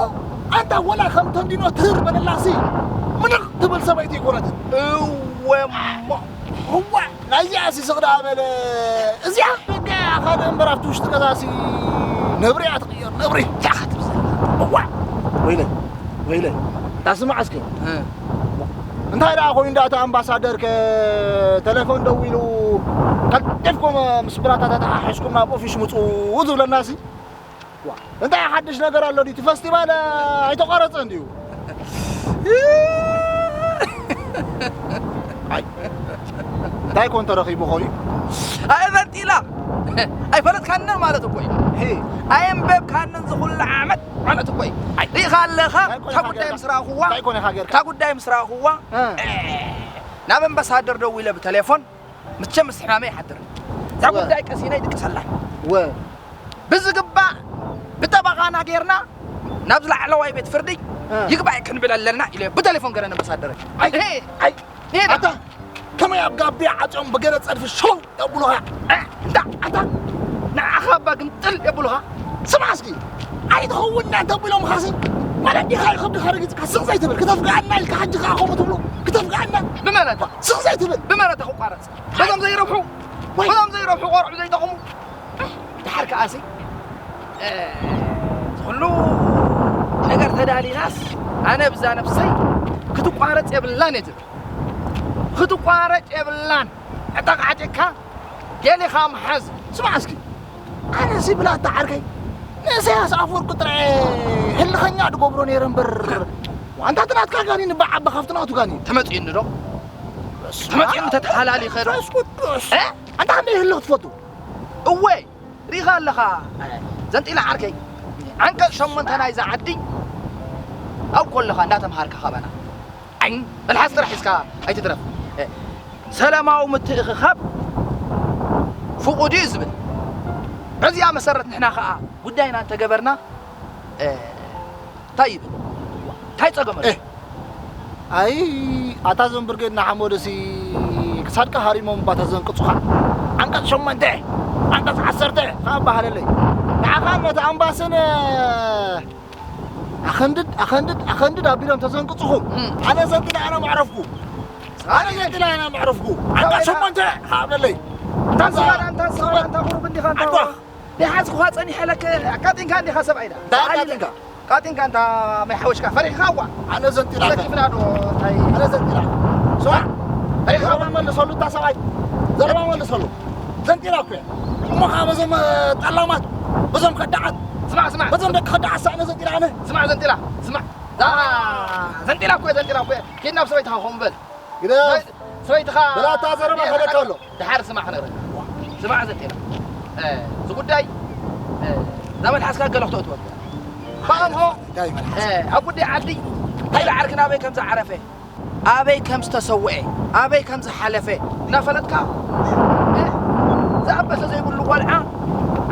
ኣንታ ወላ ከም ተንዲኖ ትር በለላሲ ምንቕ ትብል ሰበይቲ ኣይኮነትን። እወ እሞ። እዋ፣ ናይዚኣሲ ስቕ ደኣ በለ። እዚኣ በቃ ካልእ እምበር ኣብቲ ውሽጢ ገዛሲ ነብሪ እያ ትቕየር፣ ነብሪ። እዚኣ ክትብል ዘላ። እዋ፣ ወይለይ፣ ወይለይ። እንታ ስማዕ እስኪ። እ። እንታይ ደኣ ኮይኑ ደኣ እቲ ኣምባሳደር ከ ተሌፎን ደዊሉ ቀልጢፍኩም ምስ ብራታ ተተሓሒዝኩም ናብ ኦፊስ ምጹ ዝብለናሲ? ዋ፣ እንታይ ሓድሽ ነገር ኣሎ ድዩ? እቲ ፈስቲቫል ኣይተቋረጸን ድዩ? ኣይ፣ እንታይ ኮን ተረኺቡ ኾዩ? ኣይ፣ ፈጢላ። ኣይፈለጥካንን ማለት እኮ እዩ። ሄ። ኣየንበብካንን ዝኹሉ ዓመት ማለት እኮ እዩ። ኣይ። ርኢኻ ኣለኻ? እንታይ ኮን እታ ኢኻ ጉዳይ ጌርካ? ምስ ረኣኹዋ፣ እንታይ ኮን ኢኻ ጌርካ? እታ ጉዳይ ምስ ረኣኹዋ፣ እ። እ፣ ናብ ኣምባሳደር ደዊለ ብተሌፎን፣ መቸምስ ሕማመይ ይሓድር። እዛ ወ- ጉዳይ ቀሲነ ይድቅሰላ። ወ- ብዝግባእ ብጠበቓና ጌርና ናብ ዝላዕለዋይ ቤት ፍርዲ እ። ይግባይ ክንብል ኣለና ኢለ ብቴሌፎን ገለ ኣምባሳደረ። ኣይ፣ ኣይ፣ ይሄ ኣታ፣ ከመይ ኣብ ጋቢያ ዓጽዮም ብገለ ጸድፊ ሸው የብሉኻ? እ፣ እንዳ፣ ኣታ፣ ንዓኻ እባ ግምጥል የብሉኻ? ስማዕ እስኪ፣ ኣይትኸውን እንዳ እንተቢሎምኻሲ፣ ማለት ዲኻ ይኸብድኻ ረጊጽካ ስቕ ዘይትብል፣ ክተፍግኣና ኢልካ ሕጂ ኸኣ ከምኡ ትብሎ፣ ክተፍግኣና? ብመረታ። ስቕ ዘይትብል። ብመረታ ክቋረጽ። በዞም ዘይረብሑ፣ ወይ። በዞም ዘይረብሑ ቆርዑ ዘይጠቕሙ። ድሓር ከኣሲ፣ እ፣ ኩሉ ነገር ተዳሊናስ፣ ኣነ ብዛ ነብሰይ ክትቋረጽ የብላን እየ ዝብል። ክትቋረጽ የብላን። ዕጠቕ ዓጢቕካ ገሊኻ ምሓዝ። ስማዕ እስኪ፣ ኣነሲ ብላታ ዓርከይ፣ ንእሰያስ ኣፈወርቂ ጥራይ ህልኸኛ ድገብሮ ነይረ እምበር፣ ዋንታ እቲ ናትካ ጋኒን እባ ዓቢ ካብቲ ናቱ ጋኒን። ተመጺኡኒ ዶ? በስመ ተመጺኡኒ ኣብ ተተሓላሊኸ ዶ? መንፈስ ቅዱስ። እ? ኣንታ ከመይ ህልኽ ትፈቱ? እወ፣ ርኢኻ ኣለኻ፣ ዘንጢላ ዓርከይ። ዓንቀጽ ሸሞንተ ናይዛ ዓዲ ኣብ ኮለኻ እንዳተምሃርካ ካባና። ዓይን መልሓስ ጥራሕ ሒዝካ ኣይትትረፍ። እ፣ ሰላማዊ ምትእኽኻብ ፍቑድ እዩ ዝብል። በዚኣ መሰረት ንሕና ኸኣ ጉዳይና እንተገበርና፣ እ፣ እንታይ ይብል? እንታይ ጸገም ኣሎ? እ፣ ኣይ፣ ኣታ ዘን ብርጌድ ንሓመዱሲ ክሳድካ ሃሪሞም እባ ተዘንቅጹኻ። ዓንቀጽ ሸሞንተ፣ ዓንቀጽ ዓሰርተ ከኣ በሃለለይ። ንዓኻን ነቲ ኣምባስን፣ እ፣ ኣኸንድድ፣ ኣኸንድድ፣ ኣኸንድድ ኣቢሎም ተዘንቅጹኹም። እም። ኣነ ዘንጢለ ኣነ መዕረፍኩ። ኣነ ዘንጢለ ኣነ መዕረፍኩ። ዓንቀጽ ሰበይታ ሸሞንተ ከኣ በለለይ። እንታ ስጋዳ፣ እንታ ስጋዳ፣ እንታ ቁሩብ እንዲኻ፣ እንታ ዓድዋ። ደይሓዝኩኻ ጸኒሐ ለከ ኣቃጢንካ እንዲኻ ሰብኣይ ዳ። እንታይ ኣቃጢንካ? ኣቃጢንካ እንታ ማይ ሓወሽካ ፈሪሕኻ እዋ። ኣነ ዘንጢላካ። ዘኪፍና ዶ እንታይ? ኣነ ዘንጢላካ። ስማዕ፣ ፈሪሕኻ ዘረባ እዋ። መልሰሉ እታ ሰብኣይ። ዘረባ መልሰሉ። ዘንጢላ እኮ እያ። እሞ ኸዓ በዞም፣ እ፣ ጠላማት፣ በዞም ከዳዓት፣ ስማዕ፣ ስማዕ። በዞም ደቂ ከዳዓት ሳዕ ኣነ ዘንጢላ ኣነ። ስማዕ ዘንጢላ፣ ስማዕ። ዛ-፣ ዘንጢላ እኮ እየ፣ ዘንጢላ እኮ እየ። ኪድ ናብ ሰበይትኻ ኸም በል። ግደፍ። ሰበይትኻ ብላታ ዘረባ ዲኻ ፈለካ ኣሎ። ደሓር ስማዕ ክነግረካ። ስማዕ ዘንጢላ። እ፣ እዚ ጉዳይ፣ እ፣ እዛ መልሓስካ ገለ ክተእትወካ። ብኣምሆ፣ እንታይ መልሓስ? እ፣ ኣብ ጉዳይ ዓዲ፣ እንታይ ደኣ ዓርክና ኣበይ ከም ዝዓረፈ፣ ኣበይ ከም ዝተሰውአ፣ ኣበይ ከም ዝሓለፈ እናፈለጥካ፣ እ፣ ዝኣበሰ ዘይብሉ ቆልዓ፣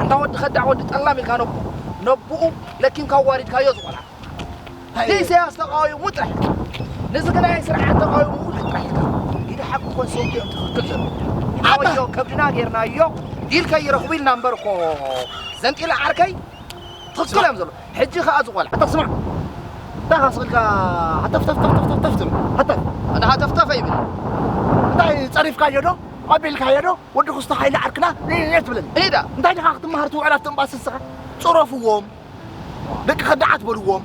ኣንታ ወዲ ከዳዕ ወዲ ጠላም ኢልካ ነቡ-፣ ነቡኡ ለኪምካ ኣዋሪድካዮ እዚ ቆልዓ። ሃይ። ንኢሳያስ ተቃዊሙ ጥራሕ፣ ነዚ ግናይ ስርዓት ተቃዊሙ ጥራሕ ኢልካ። ኢደ ሓቂ ኮን ሰውዲ እዮም ትኽክል ዘሎ። ኣታ። ኣወዮ ከብድና ጌርናዮ ዲል ከይረኽቡ ኢልና እምበር እኮ ዘንጢላ ዓርከይ። ትኽክል እዮም ዘሎ። ሕጂ ከኣ ዝቖልዓ። ኣታ ስማዕ። እንታይ ከኣ ስቕ ኢልካ ሃተፍ ተፍ ተፍ ተፍ ተፍ ተፍ ትብል? ሃተፍ። ኣነ ሃተፍተፍ ኣይብል። እንታይ ጸሪፍካዮ ዶ? ኣቢልካዮ ዶ? ወዲ ክስቶ ሓይሊ ዓርክና፣ እ፣ እ ትብለኒ። እዳ። እንታይ ዲኻ ክትመሃር ትውዕል ኣብቲ እምባሲ ንስኻ? ጽረፍዎም። ደቂ ከዳዓት በልዎም።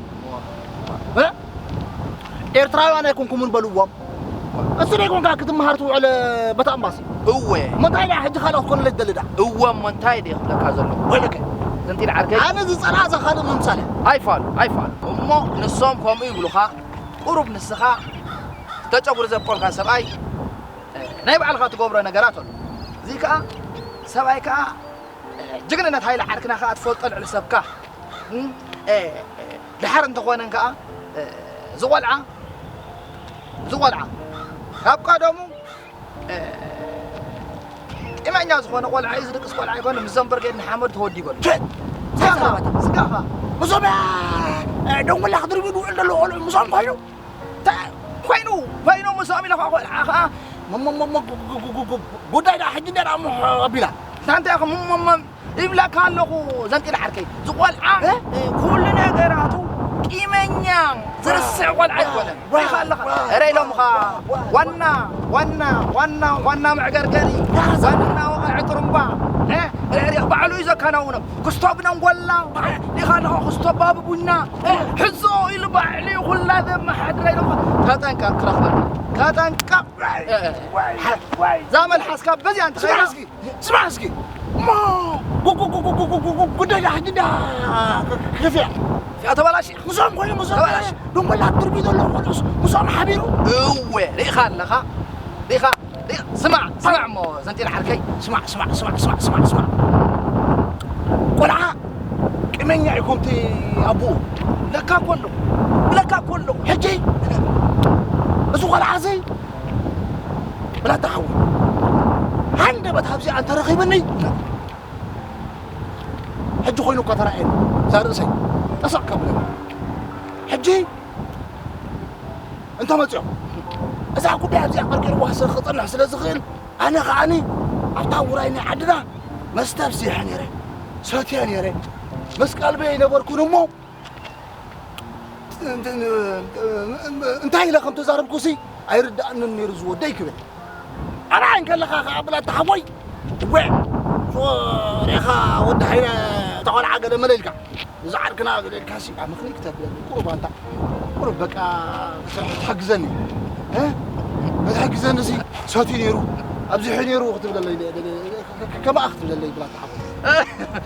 እ? ኤርትራውያን ኣይኮንኩምን በልዎም። እሱ ደይኮንካ ክትመሃር ትውዕል በታ እምባሲ። እወ። እሞ እንታይ ደኣ ሕጂ ካልእ ክትኮነለይ ትደሊ ደኣ? እወ፣ እሞ እንታይ ድየ ክብለካ ዘለኹ? ወይለከ። ዘንጢል ዓርከይ። ኣነ ዝጸልኣ እዛ ካልእ ምምሳል እያ። ኣይፋሉ፣ ኣይፋሉ። እሞ ንሶም ከምኡ ይብሉኻ፣ ቁሩብ ንስኻ ተጨጉሪ ዘብቆልካ ሰብኣይ፣ ናይ ባዕልኻ ትገብሮ ነገራት ኣሎ። እዚ ከኣ ሰብኣይ ከኣ ጅግንነት ሃይለ ዓርክና ከኣ ትፈልጦ ልዕሊ ሰብካ። እም፣ እ፣ እ፣ ድሓር እንተኾነን ከኣ፣ እ፣ ዝቖልዓ፣ ዝቖልዓ ካብ ቀደሙ፣ እ፣ ቂመኛ ዝኾነ ቆልዓ እዩ፣ ዝድቅስ ቆልዓ ኣይኮነን። ምስ ዘንበር ገይድ ንሓመድ ተወዲበሉ። ሸት! ስጋኻ፣ ስጋኻ። ምስኦም፣ እ፣ ደንጎላ ክድርብዩ ዝውዕል ዘሎ ቆልዑ ምስኦም ኮይኑ? ታ-፣ ኮይኑ፣ ኮይኑ ምስኦም ኢለ ኸዓ ቆልዓ ኸዓ፣ ሞ-፣ ሞ-፣ ሞ-፣ ሞ-፣ ጉ-፣ ጉ-፣ ጉ-፣ ጉ-፣ ጉ-፣ ጉዳይ ደኣ ሕጂ እንድያ ደኣ እሞ ኣቢላ። እንታይ ኢኻ ሞ-፣ ሞ-፣ ሞ-፣ ይብለካ ኣለኹ ዘንጢል ዓርከይ። ዝቆልዓ፣ እ? እ፣ ኩሉ ነገራቱ ቂመኛ፣ ዝርስዕ ቆልዓ ኣይኮነን። ሪኢኻ ኣለኻ? ዋ፣ ረ ኢሎምኻ። ዋ፣ ዋ፣ ዋና፣ ዋና፣ ዋና፣ ዋና መዕገርገሪ፣ ዋ፣ ዋና ወቓዒ ጥሩምባ፣ እ? ሪኢኻ ባዕሉ እዩ ዘከናውኖም። ክስቶ ብደንጎላ፣ ሪኢኻ ኣለኻ? ክስቶ ባብ ቡና፣ እ? ሕዞ ኢሉ ባዕሉ እዩ ኩላ ዘመሓድራ ኢሎምኻ። ተጠንቀቕ ክረኽበካ። ተጠንቀቕ። እ፣ እ። ዛ መልሓስካ በዚኣ እንተ ስማዕ ኸይዳ እስኪ፣ ስማዕ እስኪ። እሞ ጉ-፣ ጉ-፣ ጉዳይ ደኣ ሕጂ ደኣ ክፍያ። ክፍያ ተበላሽ። ምስኦም ኮይኑ፣ ምስኦም ተበላሽ። ድንጎላ ትርቢ ዘለዎ ቆልዑስ ምስኦም ሓቢሩ። እወ፣ ርኢኻ ኣለኻ? ርኢኻ? ርኢኻ? ስማዕ፣ ስማዕ እሞ ዘንጢል ዓርከይ። ስማዕ፣ ስማዕ፣ ስማዕ። ቆልዓ ቂመኛ እዩ ከምቲ ኣቦኡ። ለካ እኮ ኣለኹ። ለካ እኮ ኣለኹ። ሕጂ እዚ ቆልዓ እዚ ብላታ ሓወይ፣ ሃንደበት ኣብዚኣ እንተረኺብኒ፣ ሕጂ ኮይኑ እኳ ተራእየኒ፣ እዛ ርእሰይ ጠሰቕ ከብለኒ። ሕጂ እንተመጺኦም፣ እዛ ጉዳይ ኣብዚኣ ቀርቂርዋ ክጸንሕ ስለ ዝኽእል፣ ኣነ ከኣኒ ኣብታ ውራይ ናይ ዓድና መስተ ኣብዚሐ ነይረ፣ ሰትየ ነይረ፣ ምስ ቀልበይ ኣይነበርኩን እሞ፣ እንታይ ኢለ ከም ተዛረብኩሲ ኣይርድኣንን ነይሩ ዝወደይ ክብል። ኣነ እንከለኻ ኸዓ ብላታ ሓወይ፣ እወ፣ ሪኻ ወዲ ሃይለ ተቖልዓ ገለ መለ ኢልካ፣ እዚ ዓርክና ገለ ኢልካሲ ኣመኽኒ ክተብለኒ። ቁሩብ ኣንታ፣ ቁሩብ በቃ ክትሕግዘኒ፣ እ? ክትሕግዘኒሲ ሰትዩ ነይሩ፣ ኣብዚሑ ነይሩ ክትብለለይ፣ ከማኣ ክትብለለይ ብላታ ሓወይ።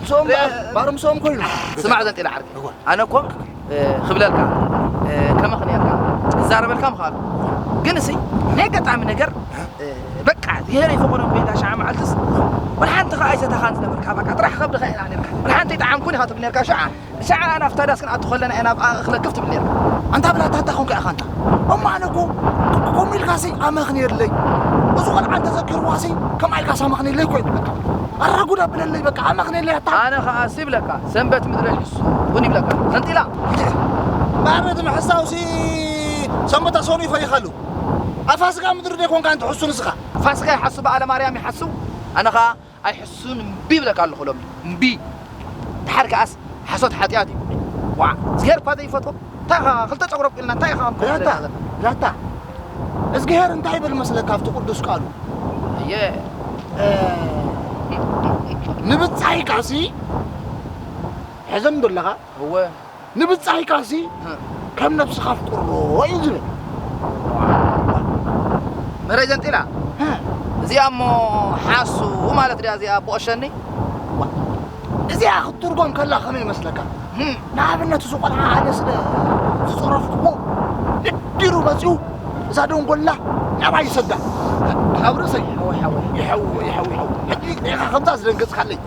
ምስኦም በኣር፣ በኣር ምስኦም ኮይኑ። ስማዕ ዘንጢላ ዓርከይ። እወ። ኣነ እኮ፣ እ፣ ክብለልካ፣ እ፣ ከመኽንየልካ፣ ክዛረበልካ ምኽኣሉ። ግን እሲ፣ ናይ ኣጋጣሚ ነገር፣ እ፣ በቃ፣ እግዚኣብሔር ይፈቐዶ እምበይዳ ሸዓ መዓልትስ፣ ወላ ሓንቲ ኸኣ ኣይሰተኻን ዝነበርካ፣ በቃ፣ ጥራሕ ከብድኻ ኢኻ ነርካ። ወላ ሓንቲ ኣይጠዓምኩን ኢኻ ትብል ነርካ፣ ሸዓ፣ ሸዓ ኣና ኣብታ ዳስ ክንኣቱ ከለና ኢና ኣብ እኽለ ክፍ ትብል ነርካ። ኣንታ ብላታ ኣታ ኾንካ ኢኻ ኣንታ። እሞ ኣነ እኮ፣ ከምኡ ኢልካሲ ኣመኽንየለይ። እዚ ቖልዓ እንተዘኪርዋሲ፣ ከምኣ ኢልካሲ ኣመኽንየለይ እኮ ይብለካ። ኣራጉድ ኣብለለይ፣ በቃ፣ ኣመኽንየለይ ኣታ። ኣነ ኸኣ እሲ ይብለካ፣ ሰንበት ምድረ ይሕሱ እውን ይብለካ። ዘንጢላ። ማዕረ እቲ ምሕሳውሲ ሰንበት ኣሰኑ ይፈይኻሉ። ኣብ ፋሲካ ምድሪ ዶ ይኮንካ ኣንቲ ሕሱ ንስኻ? ፋሲካ ይሓሱ፣ በዓለ ማርያም ይሓሱ። ኣነ ኸኣ ኣይሕሱን እምቢ ይብለካ ኣለኹ ሎሚ። እምቢ። ድሓር ከኣስ ሓሶት ሓጢኣት እዩ። ዋዕ፣ እግዚኣብሔር እኳ ዘይፈትዎ። እንታይ ኢኻ ክልተ ጨጉሪ ኣብቂልና፣ እንታይ ኢኻ ከም ብላታ፣ ከምዚ ብላታ። እግዚኣብሔር እንታይ ይብል መስለካ ኣብቲ ቅዱስ ቃሉ? እየ። እ፣ ንብጻይካሲ ሕዘን ዶ ኣለኻ? እወ። ንብጻይካሲ እ። ከም ነብስኻ ኣፍቅሮ እዩ ዝብል። መረይ ዘንጢላ። እ። እዚኣ እሞ ሓሱ ማለት ድያ እዚኣ ብቆሸኒ? ዋ። እዚኣ ክትትርጎም ከላ ከመይ ይመስለካ? እ። ንኣብነት እዚ ቆልዓ ኣነ ስለ ዝጸረፍኩዎ ንዲሩ መጺኡ እዛ ደንጎላ ናባይ ይሰዳ። ኣብ ርእሰይ። ሓወይ፣ ሓወይ። ይሐው፣ ይሐው፣ ይሐው። ሕጂ ርኢኻ ከምዛ ዝደንገጽካለይ።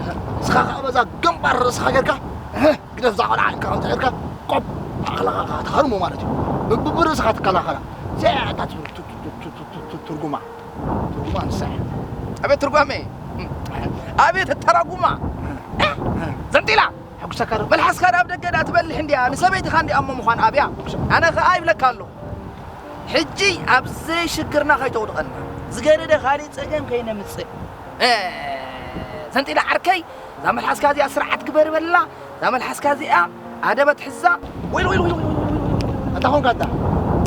እስኻ ከኣ በዛ ግንባር ርእስኻ ጌርካ፣ እ፣ ግደፍ እዛ ቆልዓ ኢልካ ከምዛ ጌርካ፣ ቆብ ኣኽላኻ ትሃርሞ ማለት እዩ። ብ-፣ ብ-፣ ብርእስኻ ትከላኸላ። እዚኣ እያ እታ ት-፣ ት-፣ ትርጉማ። ትርጉማ ንሳ እያ። ኣቤት ትርጓሜ! ኣቤት ኣተራጉማ! ዘንጢላ! ሕጉሰካ ዶ? መልሓስካ ዳብ ደገ ዳ ትበልሕ እንድያ፣ ንሰበይትኻ እንድያ እሞ ምዃን ኣብያ። ኣነ ኸኣ ይብለካ ኣለኹ። ሕጂ ኣብ ዘይሽግርና ከይተውድቐና፣ ዝገደደ ካሊእ ጸገም ከይነምጽእ። እ፣ ዘንጢላ ዓርከይ፣ እዛ መልሓስካ እዚኣ ስርዓት ግበር በላ። እዛ መልሓስካ እዚኣ ኣደበት ሕዛ። ወይል፣ ወይል፣ ወይል፣ ወይል፣ ወይል፣ ወይል። ኣታ ኾንካ ኣታ።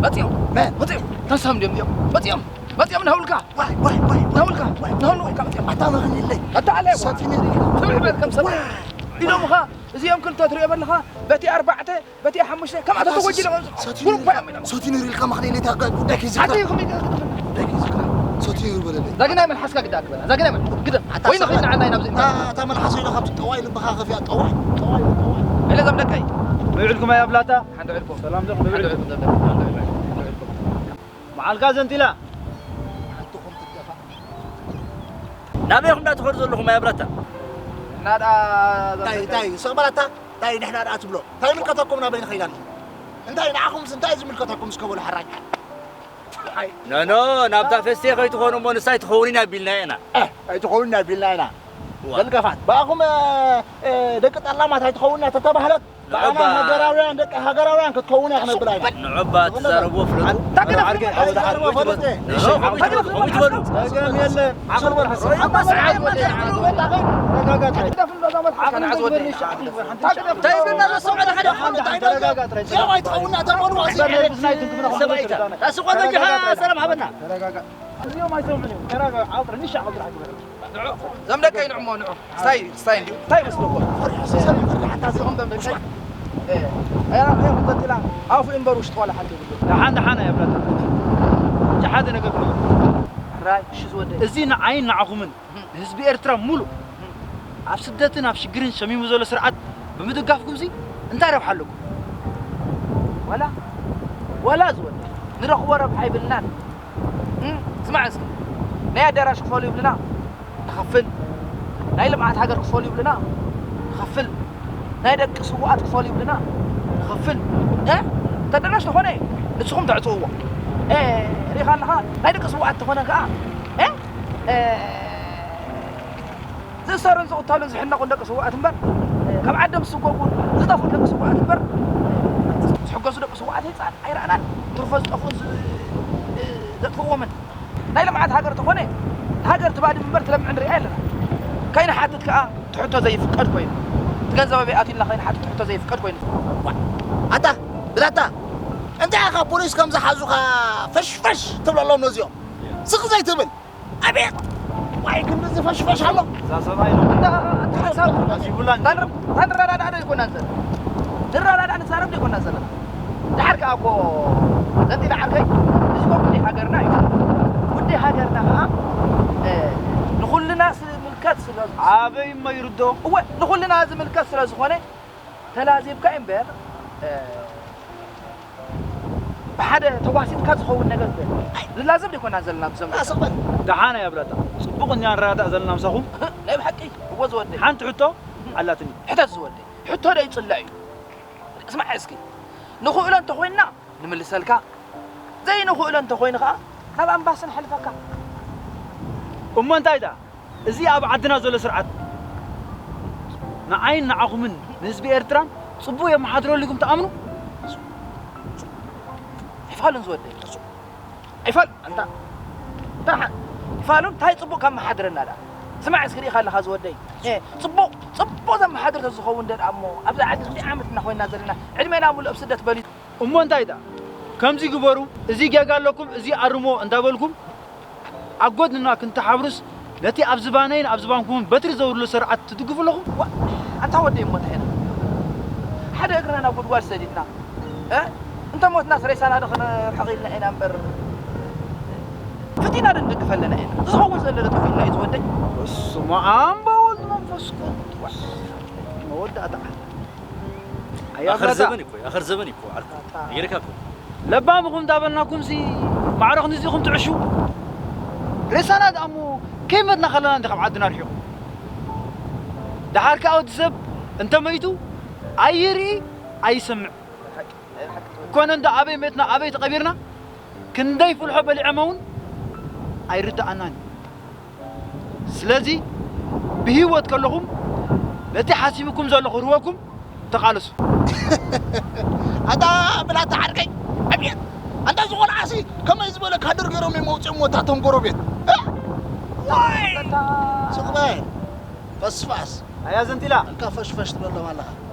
መጺኦም። መን? መጺኦም። ተንሳም እንዲኦም፣ እንዲኦም። መጺኦም። መጺኦም ናውልካ። ዋይ፣ ዋይ፣ ዋይ፣ ዋይ። ናውልካ። ዋይ፣ ዋይ፣ ናውልካ ዋይ። መጺኦም። ኣታ መኽን የለይ። ኣታ ኣለ። ሰቲ ነሪ። ትብዕ በል ከም ሰብ። ዋይ። ኢሎምኻ፣ እዚኦም ክልተ ትሪኦ በለኻ፣ በቲ ኣርባዕተ፣ በቲ ሓሙሽተ፣ ከምኣ ኣታ ተተጎጂ ሰ-፣ ኢሎም። ሰቲ ጉሩፕ ነሪ። እዮም ኢሎም። ሰቲ ነሪ ኢልካ መኽን የለይ፣ እታ ጉዳይ ከይዝግራ። ሓንቲ ይኹን ኢልካ። ጉዳይ ከይዝግራ። ሰቲ ነሪ በለለይ። ዛግናይ መልሓስካ ግዳ ኣክበላ። ዛግናይ መልሓስ ግዳ። ኣታ ወይ ሰቲ ነኺድ ንዓናይ ናብዚ። ኣታ፣ ኣታ መልሓስ ኢልካ ብቲ ጠዋይ ልብኻ ከፊያ ጠዋይ፣ ጠዋይ፣ ጠዋይ። ኢለ ዘም ደቀይ። ምዕልኩም ኣያ ብላታ። ሓንቲ ዕልኩም። ሰላም ዶ? ሓንቲ ዕልኩም ዘም ደቀይ። ሓንቲ ዕልኩም። መዓልካ ዘንቲላ። ሓንትኹም ትደፋ። ናበይኹም እንዳትኸዱ ዘለኹም ኣያ ብላታ? እና ደኣ እንታይ፣ እንታይ፣ ስቕ በላታ? እንታይ ንሕና ደኣ ትብሎ? እንታይ ይምልከተኩም ናበይ ንኸይድ ኣለና? እንታይ ንዓኹምስ እንታይ ዝምልከተኩም እስከ በሉ ሓራይ? ኣይ። ኖ፣ ኖ፣ ናብታ ፈስቴ ከይትኾኑ እሞ ንሳ ኣይትኸውን ኢና ቢልና ኢና። እ፣ ኣይትኸውን ኢና ቢልና ኢና። ዋ። ገልገፋት። ብኣኹም፣ እ፣ እ፣ ደቂ ጠላማት ኣይትኸውን ኢና ተተባህለት፣ ብኣና ንዑባ። ሃገራውያን፣ ደቂ ሃገራውያን ክትኸውን እያ ክነብላ ኢና። ንዑባ ትዛረብዎ ፍለጡ። ኣንታ ግን ዓርከይ፣ ዓርከይ፣ ዓርከይ፣ ዓርከይ፣ ዓርከይ፣ ዓርከይ፣ ዓርከይ፣ ዓርከይ፣ ጸገም የለን። ዓቕሊ በል ሓሳብ። ዓቕሊ በል ሓሳብ። ተረጋጋ፣ ተረጋጋ። እንታይ ይብልና ዘሎ ሰብኣይ ሓደ ሓደ ተረጋጋ፣ ተረጋጋ። እዚኦም ኣይትኸውና ተመልዋ፣ እዚ ሰብኣይ እታ። ታስቆ በጃኻ ሰላም ሃበና። ተረጋጋ። እዚኦም ኣይሰምዑን እዮም። ተረጋጋ። ዓቕሊ፣ ንሻ ዓቕሊ ሓቂ በል። ንዑ፣ ዘም ደቀይ ንዑ እሞ፣ ንዑ። ስታይ፣ ስታይ እንዲዩ። እንታይ ይመስለኩም? ፈሪሑ ሰብ ይፈርሕ፣ ኣታ እዚኦም ደም ደቀይ። እ፣ ኣያ፣ ኣያ፣ ዘንቲላ፣ ኣፉ እምበር ውሽጢ ዋላ ሓንቲ የብሉ። ደሓን፣ ደሓን፣ ኣያ ብላታ። ሕጂ ሓደ ነገር ክነግረኩም። ሕራይ፣ እሺ ዝወደ። እዚ ንዓይን ንዓኹምን ንህዝቢ ኤርትራ ሙሉእ ኣብ ስደትን ኣብ ሽግርን ሸሚሙ ዘሎ ስርዓት ብምድጋፍኩምሲ እንታይ ረብሓ ኣለኩም? ዋላ፣ ዋላ ዝወደ ንረኽቦ ረብሓ ይብልናን። እም፣ ስማዕ እስኪ፣ ናይ ኣዳራሽ ክፈሉ ይብልና፣ ንኸፍል። ናይ ልምዓት ሃገር ክፈሉ ይብልና፣ ንኸፍል። ናይ ደቂ ስዉኣት ክፈሉ ይብልና፣ ንኸፍል። እ? እቲ ኣዳራሽ ተኾነ፣ ንስኹም ተዕጽውዎ። እ፣ ሪኢኻ ኣለኻ፣ ናይ ደቂ ስዉኣት ተኾነ ከኣ፣ እ? እ፣ ዝእሰሩን ዝቕተሉን ዝሕነቑን ደቂ ስዉኣት እምበር፣ ካብ ዓዶም ዝስጎጉን ዝጠፍኡ ደቂ ስዉኣት እምበር፣ ዝሕገዙ ደቂ ስዉኣት ኣይጻ-፣ ኣይረኣናን። ትርፎ ዝጠፍኡን ዝ-፣ ዘጥፍእዎምን። ናይ ልምዓት ሃገር ተኾነ፣ ሃገር ትባድም እምበር ትለምዕ ንሪኣ ኣለና። ከይንሓትት ከኣ ትሕቶ ዘይፍቀድ ኮይኑ። እቲ ገንዘብ ኣበይ ኣትዩልና ከይንሓትት ትሕቶ ዘይፍቀድ ኮይኑ። ዋ፣ ኣታ፣ ብላታ፣ እንታይ ኢኻ ፖሊስ ከም ዝሓዙኻ ፈሽፈሽ ትብለሎም ነዚኦም? ስቕ ዘይትብል? ኣቤት! ዋይ፣ ክንድዚ ፈሽፈሽ ኣሎ። እዛ ሰብኣይ ነው። እንዳ፣ እንዳ ሓሳብ ኣዚቡላ እንጂ። ታንር-፣ ታንረዳዳእ ዶ ይኮና ዘለ? ንረዳዳእ ንዛረብ ዶ ይኮና ዘለና? ደሓር ከኣ እኮ ዘንቲላ ዓርከይ፣ እዚ እኮ ጉዳይ ሃገርና እዩ። ጉዳይ ሃገርና ከኣ፣ እ፣ ንኹልና ዝምልከት ስለ፣ ኣበይ እሞ ይርድኦ? እወ፣ ንኹልና ዝምልከት ስለ ዝኾነ፣ ተላዚብካ እምበር፣ እ፣ ብሓደ ተዋሲንካ ዝኸውን ነገር ዝላዘብ ዘይኮና ዘለና ብዘም ኣስቕበል። ደሓን እያ ብላታ። ጽቡቕ እኛ ንረዳዳእ ዘለና ምሳኹም። ናይ ብሓቂ፣ እወ ዝወደይ። ሓንቲ ሕቶ ኣላትኒ። ሕተት ዝወደይ። ሕቶ ዶ ይጽላእ እዩ? ስማዕ እስኪ። ንኽእሎ እንተኾይንና ንምልሰልካ። ዘይንኽእሎ እንተኾይኑ ኸኣ ናብ ኣምባሲ ንሕልፈካ። እሞ እንታይ ደኣ? እዚ ኣብ ዓድና ዘሎ ስርዓት ንዓይን ንዓኹምን ንህዝቢ ኤርትራን ጽቡቕ የመሓድረሉ ኢልኩም ትኣምኑ? ኣይፋሉን ዝወደይ። ኣይፋል-፣ ኣንታ፣ እንታይ ሓ-፣ ኣይፋሉን እንታይ ጽቡቕ ካብ መሓድረና ደኣ? ስማዕ እስኪ ርኢኻ ኣለኻ ዝወደይ። እ፣ ጽቡቕ፣ ጽቡቕ ዘመሓድር ተዝኸውን ደኣ እሞ፣ ኣብዚ ዓዲ ክንደይ ዓመት ኢና ኮይንና ዘለና? ዕድሜና ሙሉእ ኣብ ስደት በሊጹ። እሞ እንታይ ደኣ? ከምዚ ግበሩ፣ እዚ ጌጋ ኣለኩም፣ እዚ ኣርሞ እንዳበልኩም፣ ኣብ ጎድንና ክንተሓብሩስ፣ ነቲ ኣብ ዝባነይን ኣብ ዝባንኩምን በትሪ ዘውርዶ ስርዓት ትድግፉ ኣለኹም? ዋ፣ ኣንታ ወደይ እሞ እንታይ ኢና? ሓደ እግርና ናብ ጉድጓድ ሰዲድና፣ እ? እንተ ሞትናስ ሬሳና ዶ ክነርሕቕ ኢልና ኢና እምበር፣ ፍቲና ዶ ንድግፍ ኣለና ኢና? ዝኸውን ዘሎ ዶ ጠፊኡና እዩ ዝወደይ? በስመ ኣብ ወወልድ መንፈስ ቅዱስ። መወዳእታ ዓለም። ኣያ ኣኸር ብላታ። ዘበን እኮ፣ ኣኸር ዘበን እኮ፣ ዓርኩ። ኣታ። ነጊረካ እኮ። ለባም ኢኹም እንዳበልናኩምሲ፣ ማዕረ ክንድዚ ኢኹም ትዕሹ? ሬሳና ደኣ እሞ ከይመትና ከለና እንዲ ካብ ዓድና ርሒቑ። ደሓር ከኣ ወዲ ሰብ እንተ መይቱ፣ ኣይርኢ፣ ኣይሰምዕ። ኮነ እንዶ ኣበይ መትና፣ ኣበይ ተቐቢርና፣ ክንደይ ፍልሖ በሊዖም እውን ኣይርድኣናን እዩ። ስለዚ ብህይወት ከለኹም ነቲ ሓሲብኩም ዘለኹ ርወኩም ተቓለሱ። ኣታ ብላታ ዓርከይ፣ ኣብየት! ኣንታ እዚ ቆልዓሲ ከመይ ዝበለ ካድር ገይሮም እዮም መውፅኦም ወታቶም ጎረቤት? እ? ዋይ! ስቕ በል። ፈስፋስ። ኣያ ዘንቲላ። እንካ ፈሽፈሽ ትብለሎም ኣለኻ።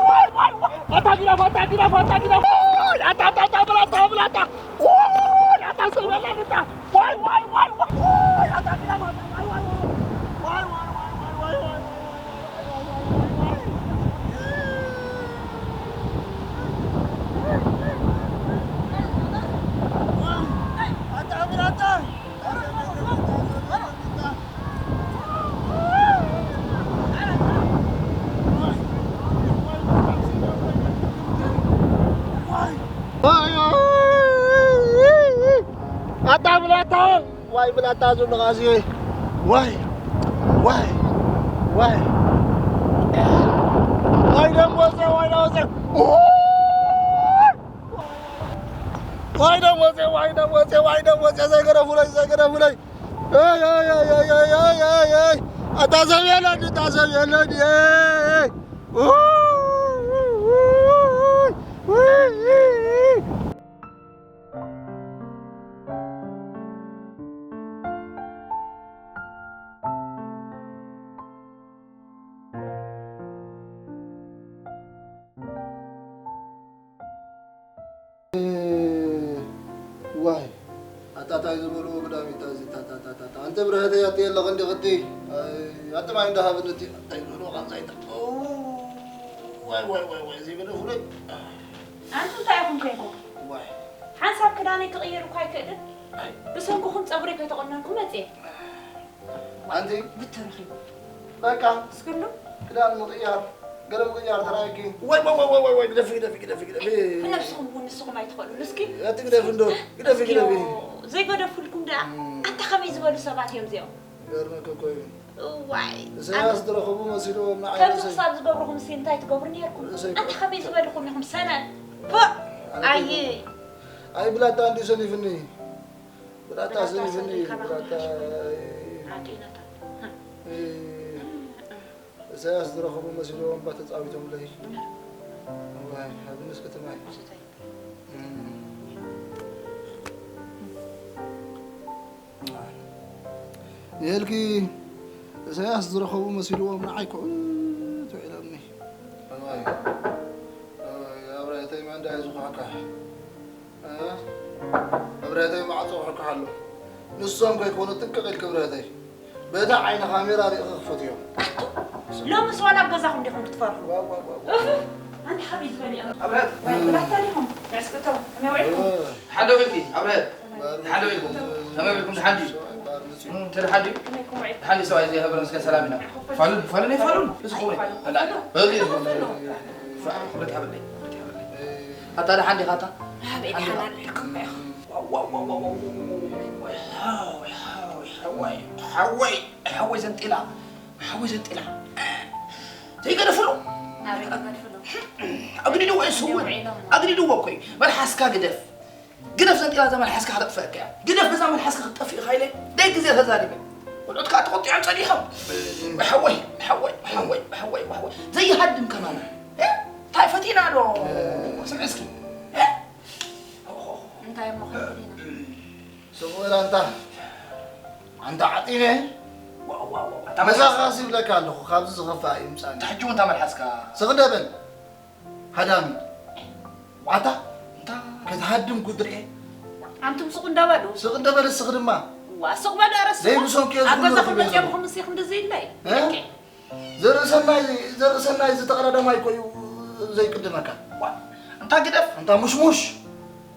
ዋይ፣ ዋይ፣ ዋይ፣ ዋይ። ኣታ ግደፍ፣ ኣታ ግደፍ፣ ኣታ ግደፍ። ዋይ፣ ኣታ፣ ኣታ፣ ኣታ፣ ብላታ፣ ብላታ። ዋይ፣ ኣታ፣ ሰው በላ፣ ብላታ። ዋይ፣ ዋይ፣ ዋይ፣ ዋይ። ኣታ ግደፍ፣ ኣታ፣ ዋይ፣ ዋይ፣ ዋይ። ዋይ፣ ዋይ፣ ዋይ። ኣታ ብላታ፣ ዋይ ብላታ፣ ዝብሉ ቃዚ። ዋይ፣ ዋይ፣ ዋይ። ዋይ ደም ወፀ፣ ዋይ ደም ወፀ። ዋይ ደም ወፀ፣ ዋይ ደም ወፀ፣ ዋይ ደም ወፀ። ዘይገደፉለይ፣ ዘይገደፉለይ። ኣይ፣ ኣይ፣ ኣይ። ኣታ ሰብ የለን፣ ኣታ ሰብ የለን። ኣይ። ዋይ ኣታ ታይ ዝበልዎ ግዳም እዩ እዚ ታታታታታ። ኣንቲ ብርሀተይ ኣቲ የለኽ እንዲ ኽዲ ኣቲ ማይ እንዳሃብን እቲ ታይ ዝበልዎ ቃንዛ ይታ። ዋይ ዋይ ዋይ ዋይ እዚ ብለ ፍለይ። ኣንቱ እንታይ ኢኹም ኮይንኩም? ዋይ ሓንሳብ ክዳነይ ክቕይር እኳ ኣይክእልን። ኣይ ብሰንኩኹም ጸጉረይ ከይተቖነንኩ መጽየ። ኣንቲ ብትርኺ በቃ እስክሉ ክዳን ምቕያር ገለ ምቕያር ተራእኪ። ወይ ወይ ወይ ወይ ወይ ግደፊ ግደፊ ግደፊ ግደፊ። ነብስኹም እውን ንስኹም ኣይትኽእሉን እስኪ። ኣቲ ግደፊ እንዶ ግደፊ ግደፊ። ዘይገደፉልኩም ደኣ ኣታ ከመይ ዝበሉ ሰባት እዮም እዚኦም? ገርመኪ እኮ እዩ። እዋይ ኢሳያስ ዝረኸቡ መሲልዎም ንዓይ ከምዚ ርእሰይ። ክሳብ ዝገብርኹም እስኪ እንታይ ትገብሩ ነይርኩም? ርእሰይ ኣታ ከመይ ዝበልኹም ኢኹም ሰነፍ። ፖእ ኣነ ኣየ ኣይ ብላታ እንዲ ሰኒፍኒ። ብላታ ብላታ ሰኒፍኒ ሰኒፍካ ብላታ። ዓቂነታ። እይ፣ ኢሳያስ ዝረኸቡ መሲልዎም እባ ተጻዊቶምለይ። ዋይ፣ ኣብንስ ከተማይ። ንሄልኪ ኢሳያስ ዝረኸቡ መሲልዎም ንዓይ ክዑት ውዒሎምኒ። እዋይ፣ እዋይ፣ ኣብራይተይ ማንዳ እዩ ዝኹሕካ። እ? ብረተይ ማዕጾ ክሕክሓሉ። ንሶም ከይኮኑ ጥንቅቕ ኢልኪ ብረተይ። በታ ዓይኒ ካሜራ ሪእኺ ክፈትዮም። ኣቱ፣ ሎምስ ዋላ ኣብ ገዛኹም ዲኹም ክትፈርሑ? ዋው፣ ዋው፣ ዋው፣ ዋው። እፍ፣ ኣንታ ሓቢት ዝበል እያ። ኣብረሀት። ወይ ብላታ ዲኹም? ንዕስክቶም፣ ከመይ ውዒልኩም? እ። ሓደው ኢልኪ፣ ኣብረሀት። ባር-፣ ሓደው ኢልኩም። ከመይ ውዒልኩም? ደሓን ድዩ? ባር-፣ መጺኡ። እም፣ እንተ ደሓን ድዩ? ከመይ ኢልኩም ውዒልኩም? ደሓን ድዩ? ሰብኣይ እዚ ሃበረ እስከ ሰላም ኢና። ኣይኮፈሉን። ፋሉን፣ ፋሉን ኣይፋሉን። እዚ ኾነ። ኣይፋሉን። በል፣ በል፣ ኣይፋሉን። ፋ-፣ ክብረት ሓበለይ፣ ክብረት ሓበለይ። ኣታ ደሓን ዲኻ ኣታ? ኣበይ ደሓን ኣለኩም ኢኹም? ዋው፣ ዋው፣ ዋው፣ ዋው፣ ዋው፣ ዋው፣ ዋው፣ ዋው፣ ሓወይ፣ ሓወይ፣ ሓወይ፣ ሓወይ ዘንጢላ፣ ሓወይ ዘንጢላ። ዘይገደፍሉ። ኣበይ ክገድፍሉ? ኣግዲድዎ እዩ ስውእ። ውዒሎም። ኣግዲድዎ እኮ እዩ። መልሓስካ ግደፍ። ግደፍ ዘንጢላ እዛ መልሓስካ ከተጥፍአካ እያ። ግደፍ በዛ መልሓስካ ክትጠፍእ ኢኻ ኢለ ደይ ግዜ ተዛሪበ። ቆልዑት ከኣ ተቖጢዖም ጸኒሖም። ሓወይ፣ ሓወይ፣ ሓወይ፣ ሓወይ፣ ሓወይ። ዘይሃድም ከማና። እ? እንታይ ፈቲና ዶ? ስምዒ እስኪ። እ? እንታይ እሞ ክንብል ኢና? ስቕ በል ኣንታ። ኣንታ ዓጢነ። ዋው፣ ዋው፣ ዋው። ኣታ መሳኻስ ይብለካ ኣለኹ፣ ካብዚ ዝኸፍኣ ይምጻኒ። እንታ ሕጂ እውን እታ መልሓስካ። ስቕ ደበል። ሃዳሚ። ዋታ። እንታ ክትሃድም ጉድርኤ። ኣንቱም ስቕ እንዳበሉ። ስቕ እንደበል እስኺ ድማ። ዋ፣ ስቕ በሉ፣ ኧረ ስቕ። ዘይብሶም ከ ኣብ ዝብሉ ገዛኹም ይበሉ። መፅኦም ኹም እስኺ ክንድዚ ኢለይ። እ? ልክዕ። ዘርእሰናይ፣ ዘርእሰናይ ዝተቐዳዳማይ እኮ እዩ ዘይቅድመካ። ዋ፣ እንታ ግደፍ። እንታ ሙሽሙሽ።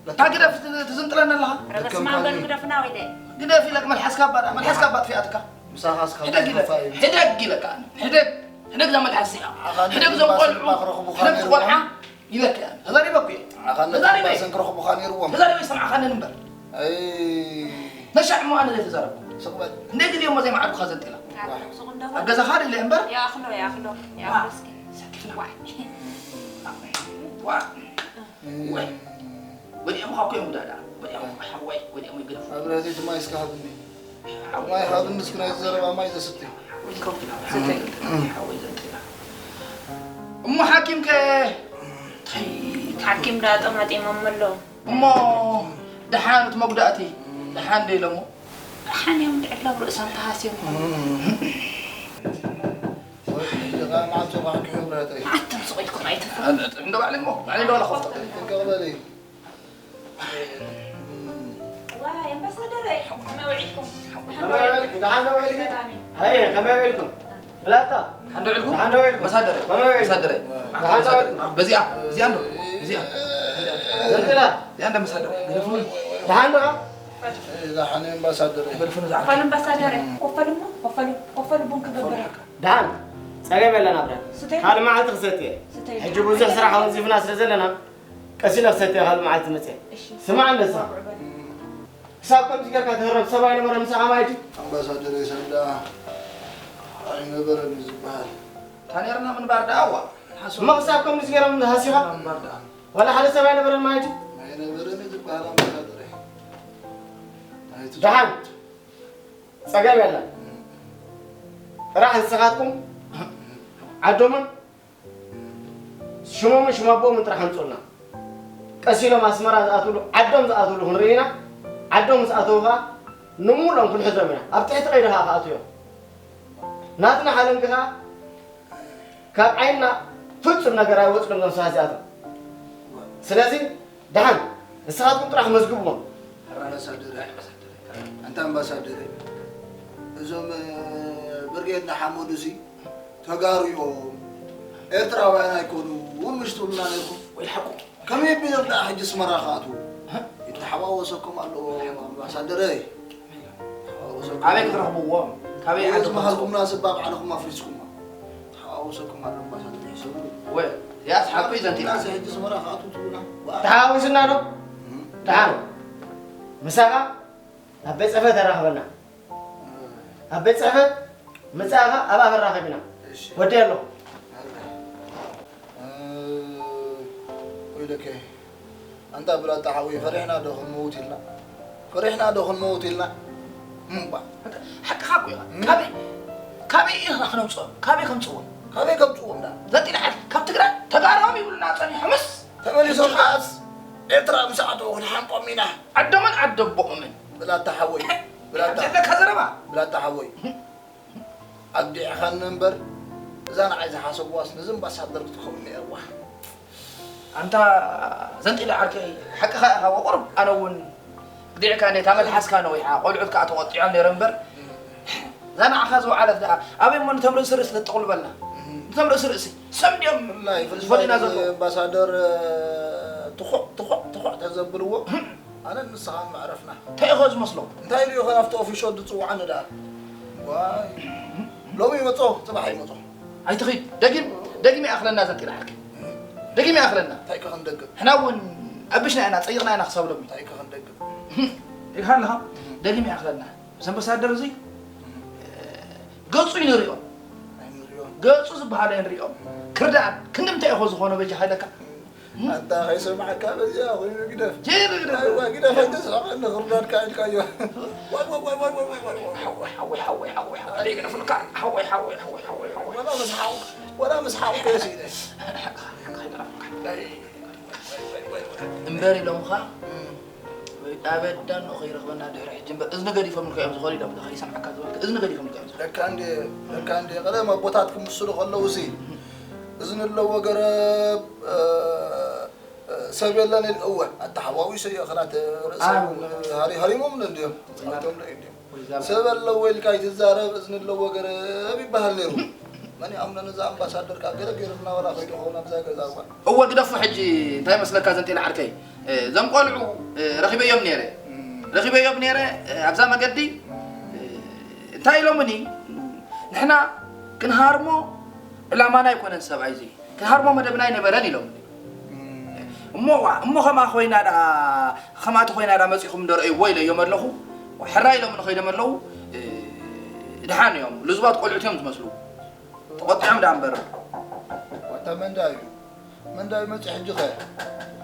እንታ ግደፍ ት-፣ ትዝንጥለና ኣለኻ። ኧረ በስመ ኣብ በሉ፣ ደከምካኒ። ግደፍና ወይለ። ግደፍ ኢለክ መልሓስካ ኣባ፣ መልሓስካ ኣባ ጥፊኣትካ። ምሳኻ እስኻ ሕደግ ኢለክ፣ ተዝፋ እዩ። ሕደግ ኢለካ። ሕደግ፣ ሕደግ እዛ መልሓስ እዚኣ። ኣኻሊ ሕደግ እዞም ባስን ቆልዑ፣ ባክረኽቡኻ ሕደግ ነይርዎም። ቆልዓ። ኢለካ እያ። ተዛሪበ እኮ እየ። ኣኻሊ ተዛሪበ። ባስን ክረኽቡኻ ነይርዎም። ተዛሪበ ይሰምዓኻንን እምበር። ኣይ። ነሻዕ እሞ ኣነ ዘይተዛረብኩ። ስቕ በል። እንደ ግዜ እሞ ዘይመዓድኩኻ ዘንጢላ። ኣረ፣ ስቕ እንዳበል። ኣብ ገዛኻ ድለ እምበር። ይኣኽሎ፣ ይኣኽሎ፣ ይኣኽሎ ዋ። እስኪ። ሰኪፍና። ዋይ። ዋ፣ ወይ፣ ወዲኦም እኳ እዮም ጉዳዳ። ወዲኦም፣ ሓወይ፣ ወዲኦም ይግደፉ። ኣብረዚ እቲ ማይ እስከ ሃብኒ። ሓወይ፣ ማይ ሃብኒ እስኪ ናይ ዘረባ ማይ ዘስቲ። ሓወይ፣ ከብትና፣ ሓወይ፣ ዘንጥላ። እሞ ሓኪም ከ? እንታይ ሓኪም ደኣ ጠማጢሞም ኣለዉ። እሞ ደሓን እቲ መጉዳእቲ፣ ደሓን ዶ ኢሎሞ? ደሓን እዮም፣ ድዕላብ ርእሶም ተሃስዮም። ደቓ መዓልቲ ኳ ሓኪም ብረተይ። መዓልቶም ስቕ ኢልኩም ኣይተፍርሑ። እንዶ ባዕለይ እሞ፣ ባዕለይ እንዶ ባዕለይ ኮፍ። ጥንቅቕ በሊ። ዋይ፣ ኣምባሳደረይ፣ ከመይ ውዒልኩም? ከመይ ውዒልኩም? ደሓን ዶ ውዒልኪ? ሰላም እዩ። ሃየ፣ ከመይ ውዒልኩም? ብላታ። ደሓን ዶ ውዒልኩም? ደሓን ዶ ውዒልኩም? ኣምባሳደረይ፣ ከመይ ውዒልኩም? ኣምባሳደረይ። ደሓን ዶ ውዒልኩም? በዚኣ፣ እዚኣ እንዶ፣ እዚኣ። ዘንጥላ። እዚኣ እንዶ ኣምባሳደረይ። ገደፉ። ደሓን ዶ? ደሓን ኣምባሳደረይ። ገደፉ፣ እዛ ዓዲ። ኮፈል ኣምባሳደረይ፣ ኮፈል እሞ፣ ኮፈል፣ ኮፈል ቡን ክገብር። ደሓን፣ ጸገም የለን ኣብረ። ስተይ። ካልእ መዓልቲ ክሰትየ። ስተይ። ሕጂ ብዙሕ ስራሕ ኣወንዚፍና ስለ ዘለና፣ ቀስ ኢለ ክሰትየ ካልእ መዓልቲ መጽየ። እሺ። ስማዕ እንደ ንስኻ። ወግዑ በል። ክሳብ ከምዚ ጌርካ ትህረም ሰብ ኣይነበረን ምሳኻ ማለት እዩ? ኣምባሳደር የሰዳ ኣይነበረን እዩ ዝበሃል። ታኔርና ምንባር ደኣ እዋ። ሓሱ እሞ ክሳብ ከምዚ ገይሮም ሃሲኻ? ምንባር ደኣ። ዋላ ሓደ ሰብ ኣይነበረን ማለት እዩ? ኣይነበረን እዩ ዝበሃል ኣምባሳደር። ኣይትስ- ደሓን። ጸገም የለን። ጥራሕ ንስኻትኩም ዓዶምን ሽሞምን ሽም ኣቦኦምን ጥራሕ ኣምጹልና። ቀስ ኢሎም ኣስመራ ዝኣትውሉ፣ ዓዶም ዝኣትውሉ ክንርኢ ኢና። ዓዶም ምስ ኣተዉ ኸኣ ንምሉኦም ክንሕዞም ኢና። ኣብ ትሕቲ ቀይዲ ኸኣ ክኣትዉ እዮም። ናትና ሓለንጊ ኸኣ ካብ ዓይንና ፍጹም ነገር ኣይወጽሉን እዞም ሰባት እዚኣቶም። ስለዚ ደሓን ንስኻትኩም ጥራሕ መዝግብዎም። ኣምባሳደር፣ ኣንታ ኣምባሳደር፣ እዞም ብርጌድ ንሓመዱ ሲ ተጋሩ እዮም፣ ኤርትራውያን ኣይኮኑን ምሽ ትብሉና ነይርኩም። ወይ ሓቁ። ከመይ ኣቢሎም ደኣ ሕጂ ኣስመራ ክኣትዉ? ይተሓዋወሰኩም ኣሎ ኣምባሳደረይ። ኣበይ ክትረኽብዎም? ካበይ ዓዲ ዝመሃዝኩምና ሰብ ባዕልኹም ኣፍሪስኩማ። ተሓዋወሰኩም ኣሎ ኣምባሳደር ሕሰቡ። ወይ፣ ያስ ሓቁ እዩ ዘንቲና። ናዚ ሕጂ ኣስመራ ክኣትዉ ትብሉና? ተሓዋዊስና ዶ? እም። ደሓን። ምሳኻ ኣብ ቤት ጽሕፈት ተራኽበና። ኣብ ቤት ጽሕፈት ምጻእኻ ኣብኣ ክንራኸብ ኢና። እሺ። ወዲ ኣለኹ። እ፣ ወይለከ፣ ኣንታ ብላታ ሓወይ፣ ፈሪሕና ዶ ክንመውት ኢልና? ፈሪሕና ዶ ክንመውት ኢልና? እምባ። ሓቅኻ እኮ ኢኻ። እም። ካበይ፣ ካበይ ኢና ክነምጽኦም? ካበይ ከምጽእዎም? ካበይ ከምጽእዎም ዳ? ዘንጢና ዓዲ፣ ካብ ትግራይ ተጋሮም ይብሉና ጸኒሖምስ። ተመሊሶም ከኣስ ኤርትራ ምስ ኣተዉ ክንሓንቆም ኢና። ዓዶምን ዓዲ ኣቦኦምን። ብላታ ሓወይ፣ ብላታ። ዘለካ ዘረባ። ብላታ ሓወይ። ኣግዲዕኻኒ እምበር፣ እዛ ንዓይ ዝሓሰብዋስ ነዚ ኣምባሳደር ክትከውን ነይርዋ። ኣንታ ዘንጢላ ዓርከይ፣ ሓቅኻ ኢኻ፣ ወቁርብ ኣነ እውን ኣግዲዕካኒ፣ እታ መልሓስካ ነዊሓ፣ ቆልዑት ከኣ ተቖጢዖም ነይሮም እምበር፣ እዛ ንዓኻ ዝወዓለት ደኣ፣ ኣበይ እሞ ነቶም ርእሲ ርእሲ ተጠቕልበልና? ነቶም ርእሲ ርእሲ፣ ሰም ድዮም ብፍላይ፣ ብፍላይ ዝፈሊና እዚ ዘለዉ? ኣምባሳደር፣ ትኹዕ፣ ትኹዕ፣ ትኹዕ ተዘብልዎ፣ ኣነን ንስኻን መዕረፍና። እንታይ ኢኹ ዝመስሎ? እንታይ ኢሉ ይኾን ኣብቲ ኦፊሾ ዝጽውዓኒ ደኣ? ዋይ፣ ሎሚ ይመጾ፣ ጽባሕ ይመጾ። ኣይትኺድ፣ ደጊም፣ ደጊም ይኣኽለና ዘንጢላ ዓርከይ። ደጊም ይኣኽለና። እንታይ ከ ክንደግም? ንሕና እውን ኣቢሽና ኢና፣ ጸይቕና ኢና ክሳብ ሎሚ። እንታይ ከ ክንደግም? ኢልካ ኣለኻ፣ ደጊም ይኣኽለና። ምስ ኣምባሳደር እዙይ፣ ገጹ ይንሪኦ። ኣይንሪኦ። ገጹ ዝበሃል ኣይንሪኦ። ክርዳድ፣ ክንዲ ምንታይ ኢኹ ዝኾኖ በጃኻ ኢለካ? ኣንታ ከይሰማዕካ በዚኣ ኮይኑ ግደፍ። ጀይሩ ግደፍ። ኣይዋ፣ ግደፍ፣ ኣይተስሕቐኒ፣ ክርዳድካ ኢልካዮ። ዋይ፣ ዋይ፣ ዋይ። ሓወይ፣ ሓወይ፣ ሓወይ፣ ሓወይ፣ ሓወይ፣ ደይግደፉልካ። ሓወይ፣ ሓወይ፣ ሓወይ፣ ሓወይ፣ ሓወይ። ወላ ምስ ሓው-፣ ወላ ምስ ሓው ከይስኢነ። እምበር ኢሎምኻ፣ እም። ወይ ዳበዳን ንኸይረኽበና ድሕሪ ሕጂ እምበር፣ እዝኒ ገዲፎምልካ እዮም ዝኾኑ ኢሎም፣ ከይሰምዓካ ዝበልካ፣ እዝኒ ገዲፎምልካ እዮም ዝኾኑ። ለካ እንዴ፣ ለካ እንዴ፣ ቀደም ኣቦታት ክምስሉ ከለዉ ሲ፣ እዝኒ ኣለዎ ገረብ፣ እ፣ እ፣ ሰብ የለን ኢል-፣ እወ፣ ኣተሓዋዊሰዮ፣ ክላት ርእሶም ኣዎ። ሃሪ-፣ ሃሪሞምሉ እንድዮም፣ ጸላም። ኣቶም ዶ እንድዮም። ወይ ዛብ-፣ ሰብ ኣለዎ ኢልካ ኣይትዛረብ፣ እዝኒ ኣለዎ ገረብ ይበሃል ነይሩ። መን ይኣምኖ ነዛ ኣምባሳደር ከኣ ገለ ገይሩልና ዋላ ከይዱ ኸውን ኣብዛ ገዛ እዋን። እወ ግደፎ ሕጂ እንታይ መስለካ ዘንጤና ዓርከይ? እ፣ እዞም ቆልዑ፣ እ፣ ረኺበዮም ነይረ። እም። ረኺበዮም ነይረ፣ እ፣ ኣብዛ መገዲ፣ እም። እ፣ እንታይ ኢሎምኒ? ንሕና ክንሃርሞ ዕላማና ኣይኮነን ሰብኣይ እዚ። ክንሃርሞ መደብና ኣይነበረን ኢሎምኒ። እም። እሞ ዋ፣ እሞ ከምኣ ኮይና ደኣ፣ ከምኣ ተኾይና ደኣ መጺኹም እንዶ ረእይዎ ኢለዮም ኣለኹ። ሕራይ ኢሎምኒ ከይዶም ኣለዉ። እ፣ ደሓን እዮም። ልዙባት ቆልዑት እዮም ዝመስሉ። ተቖጢዖም ደኣ እምበር። ዋታ መንዳ እዩ። መን ዳኣ ይመጽእ ሕጂ ኸ?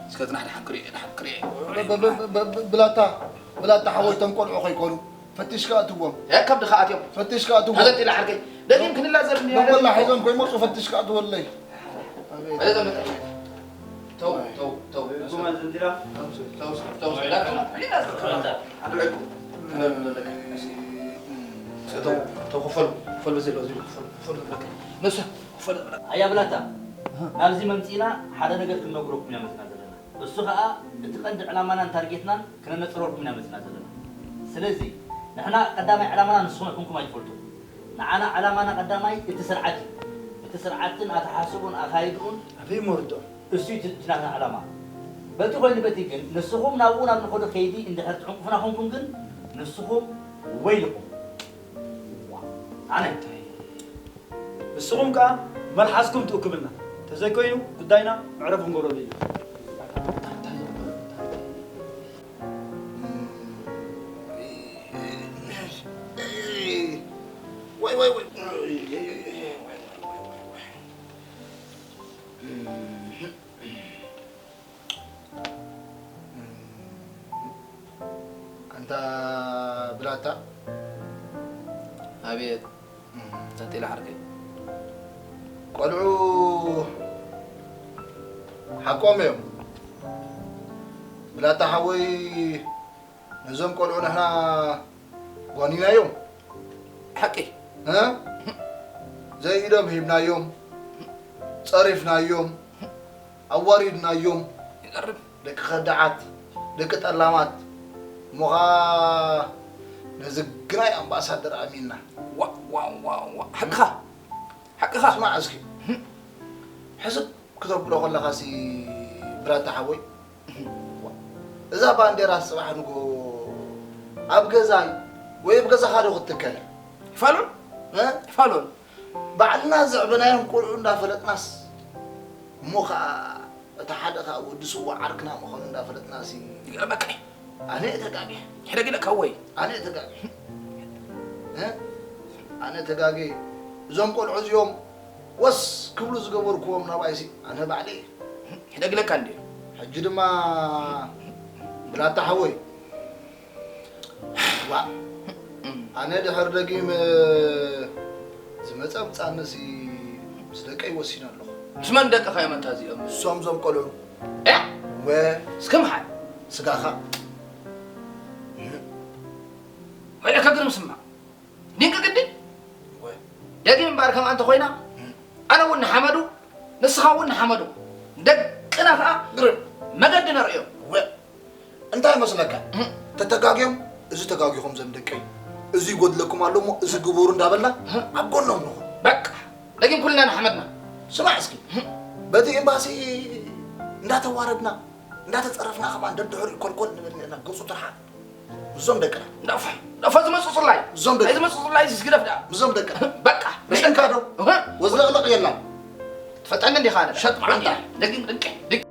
እስከ ጽናሕ፣ ድሓን ክሪኤ፣ ድሓን ክሪኤ። ብላታ፣ ብላታ ሓወይ፣ ተንቆልዑ ከይኮኑ ፈቲሽካ ኣትዎም። ከብድኻ ኣትዮም። ፈቲሽካ ኣትዎም። ተዘንጢላ ዓርከይ። ደጊም ክንላዘብ እንዲና። ወላ ሒዞም ከይመጹ ፈቲሽካ ኣትወለይ። ኣቤት። ተው፣ ተው፣ ተው። ተው፣ ተው። ተው፣ ክፈሉ፣ ክፈሉ፣ በዚ ኣሎ፣ እዚ ክፈሉ፣ ክፈሉ፣ በቃ። ነሱ፣ ክፈሉ፣ በቃ። ኣያ ብላታ፣ ናብዚ መምፂእና ሓደ ነገር ክንነግረኩም ኢና መፅና ዘለና። እሱ ከዓ እቲ ቀንዲ ዕላማናን ታርጌትናን ክነነፅረልኩም ኢና መፅና ዘለና። ስለዚ ንሕና ቀዳማይ ዕላማና ንስኹም ኣይኮንኩም ኣይትፈልጡ። ንዓና ዕላማና ቀዳማይ እቲ ስርዓት እዩ። እቲ ስርዓትን ኣተሓስቡን ኣኻይድኡን ኣበይ መርድኦ? እሱ እዩ እቲ ናትና ዕላማ። በቲ ኮይኑ በቲ ግን ንስኹም ናብኡ ናብ ንኸዶ ከይዲ እንድሕር ትዕንቁፍና ኮንኩም ግን ንስኹም ወይልኹም። ኣነ ንስኹም ከኣ መልሓስኩም ትእክብልና ተዘይኮይኑ ጉዳይና መዕረፍ ክንገብረሉ ኢና። ወይ ወይ ወይ ኣንታ ብላታ ኣቤት። ተንጢላ ዓርከይ። ቆልዑ ሓቆም እዮም። ብላታ ሓወይ ነዞም ቆልዑ ንሕና ጓኒናዮም። ሓቂ። እ? ዘይኢዶም ሂብናዮም፣ ጸሪፍናዮም፣ ኣዋሪድናዮም። ይቐርብ። ደቂ ከዳዓት፣ ደቂ ጠላማት። እሞ ኸኣ ነዚ ግናይ ኣምባሳደር ኣሚንና። ዋ ዋ ዋ ዋ። ሓቅኻ። ሓቅኻ። ስማዕ እስኪ። ሕስብ ክተብሎ ከለኻሲ ብላታ ሓወይ፣ እዛ ባንዴራ ጽባሕ ንጎ ኣብ ገዛይ ወይ ኣብ ገዛኻ ዶ ክትትከል? ይፋሉን እ? ይፋሉን። ባዕልና ዘዕበናዮም ቆልዑ እንዳፈለጥናስ፣ እሞ ኸኣ እቲ ሓደ ኸኣ ወዲ ስዋ ዓርክና ምዃኑ እንዳፈለጥናሲ፣ ይገርመካ እዩ። ኣነ ተጋጌ። ሕደግ ኢለካ ወይ? ኣነ ተጋጌ። እ? ኣነ ተጋጌ። እዞም ቆልዑ እዚኦም ወስ ክብሉ ዝገበርክዎም ናባይሲ ኣነ ባዕለይ። ሕደግ ኢለካ እንድዩ። ሕጂ ድማ ብላታ ሓወይ፣ ዋ፣ ኣነ ድሕር ደጊም ዝመጸ ምጻንሲ ምስ ደቀይ ወሲነ ኣለኹ። ምስ መን ደቅኻ እዮም ኣንታ እዚኦም? እሶም ዞም ቆልዑ። እ? ወ እስከ መሓል። ስጋኻ። ወይለካ ግርም ስማዕ። ድንቂ ግዲ። ደጊም እምበኣር ከምኣ እንተኾይና፣ ኣነ እውን ንሓመዱ፣ ንስኻ እውን ንሓመዱ። ደቅና ኸኣ ግርም። መገዲ ነርእዮም። ወ እንታይ መስለካ? ተተጋግዮም፣ እዚ ተጋጊኹም ዘም ደቀይ፣ እዚ ይጎድለኩም ኣሎ እሞ እዚ ግበሩ እንዳበልና ኣብ ጎኖም ንኹን። በቃ፣ ደጊም ኩልና ንሓመድና። ስማዕ እስኪ፣ በቲ ኤምባሲ እንዳተዋረድና እንዳተጸረፍና ከማን ደድሕሪኡ ኮልኮል ንብል ነርና፣ ገጹ ትርሓቕ። ምስዞም ደቅና። ዳፋ፣ ዳፋ ዝመጹ ጽላይ። ምስዞም ደቅና። ዝመጹ ጽላይ ዝግደፍ ደኣ። ምስዞም ደቅና። በቃ። ርኢንካ ዶ? እህ። ወዝለቕለቕ የላን። ትፈጠኒ እንዲኻ ኣነ። ሸጥ መዓንታ። ደጊም ድንቂ፣ ድንቂ።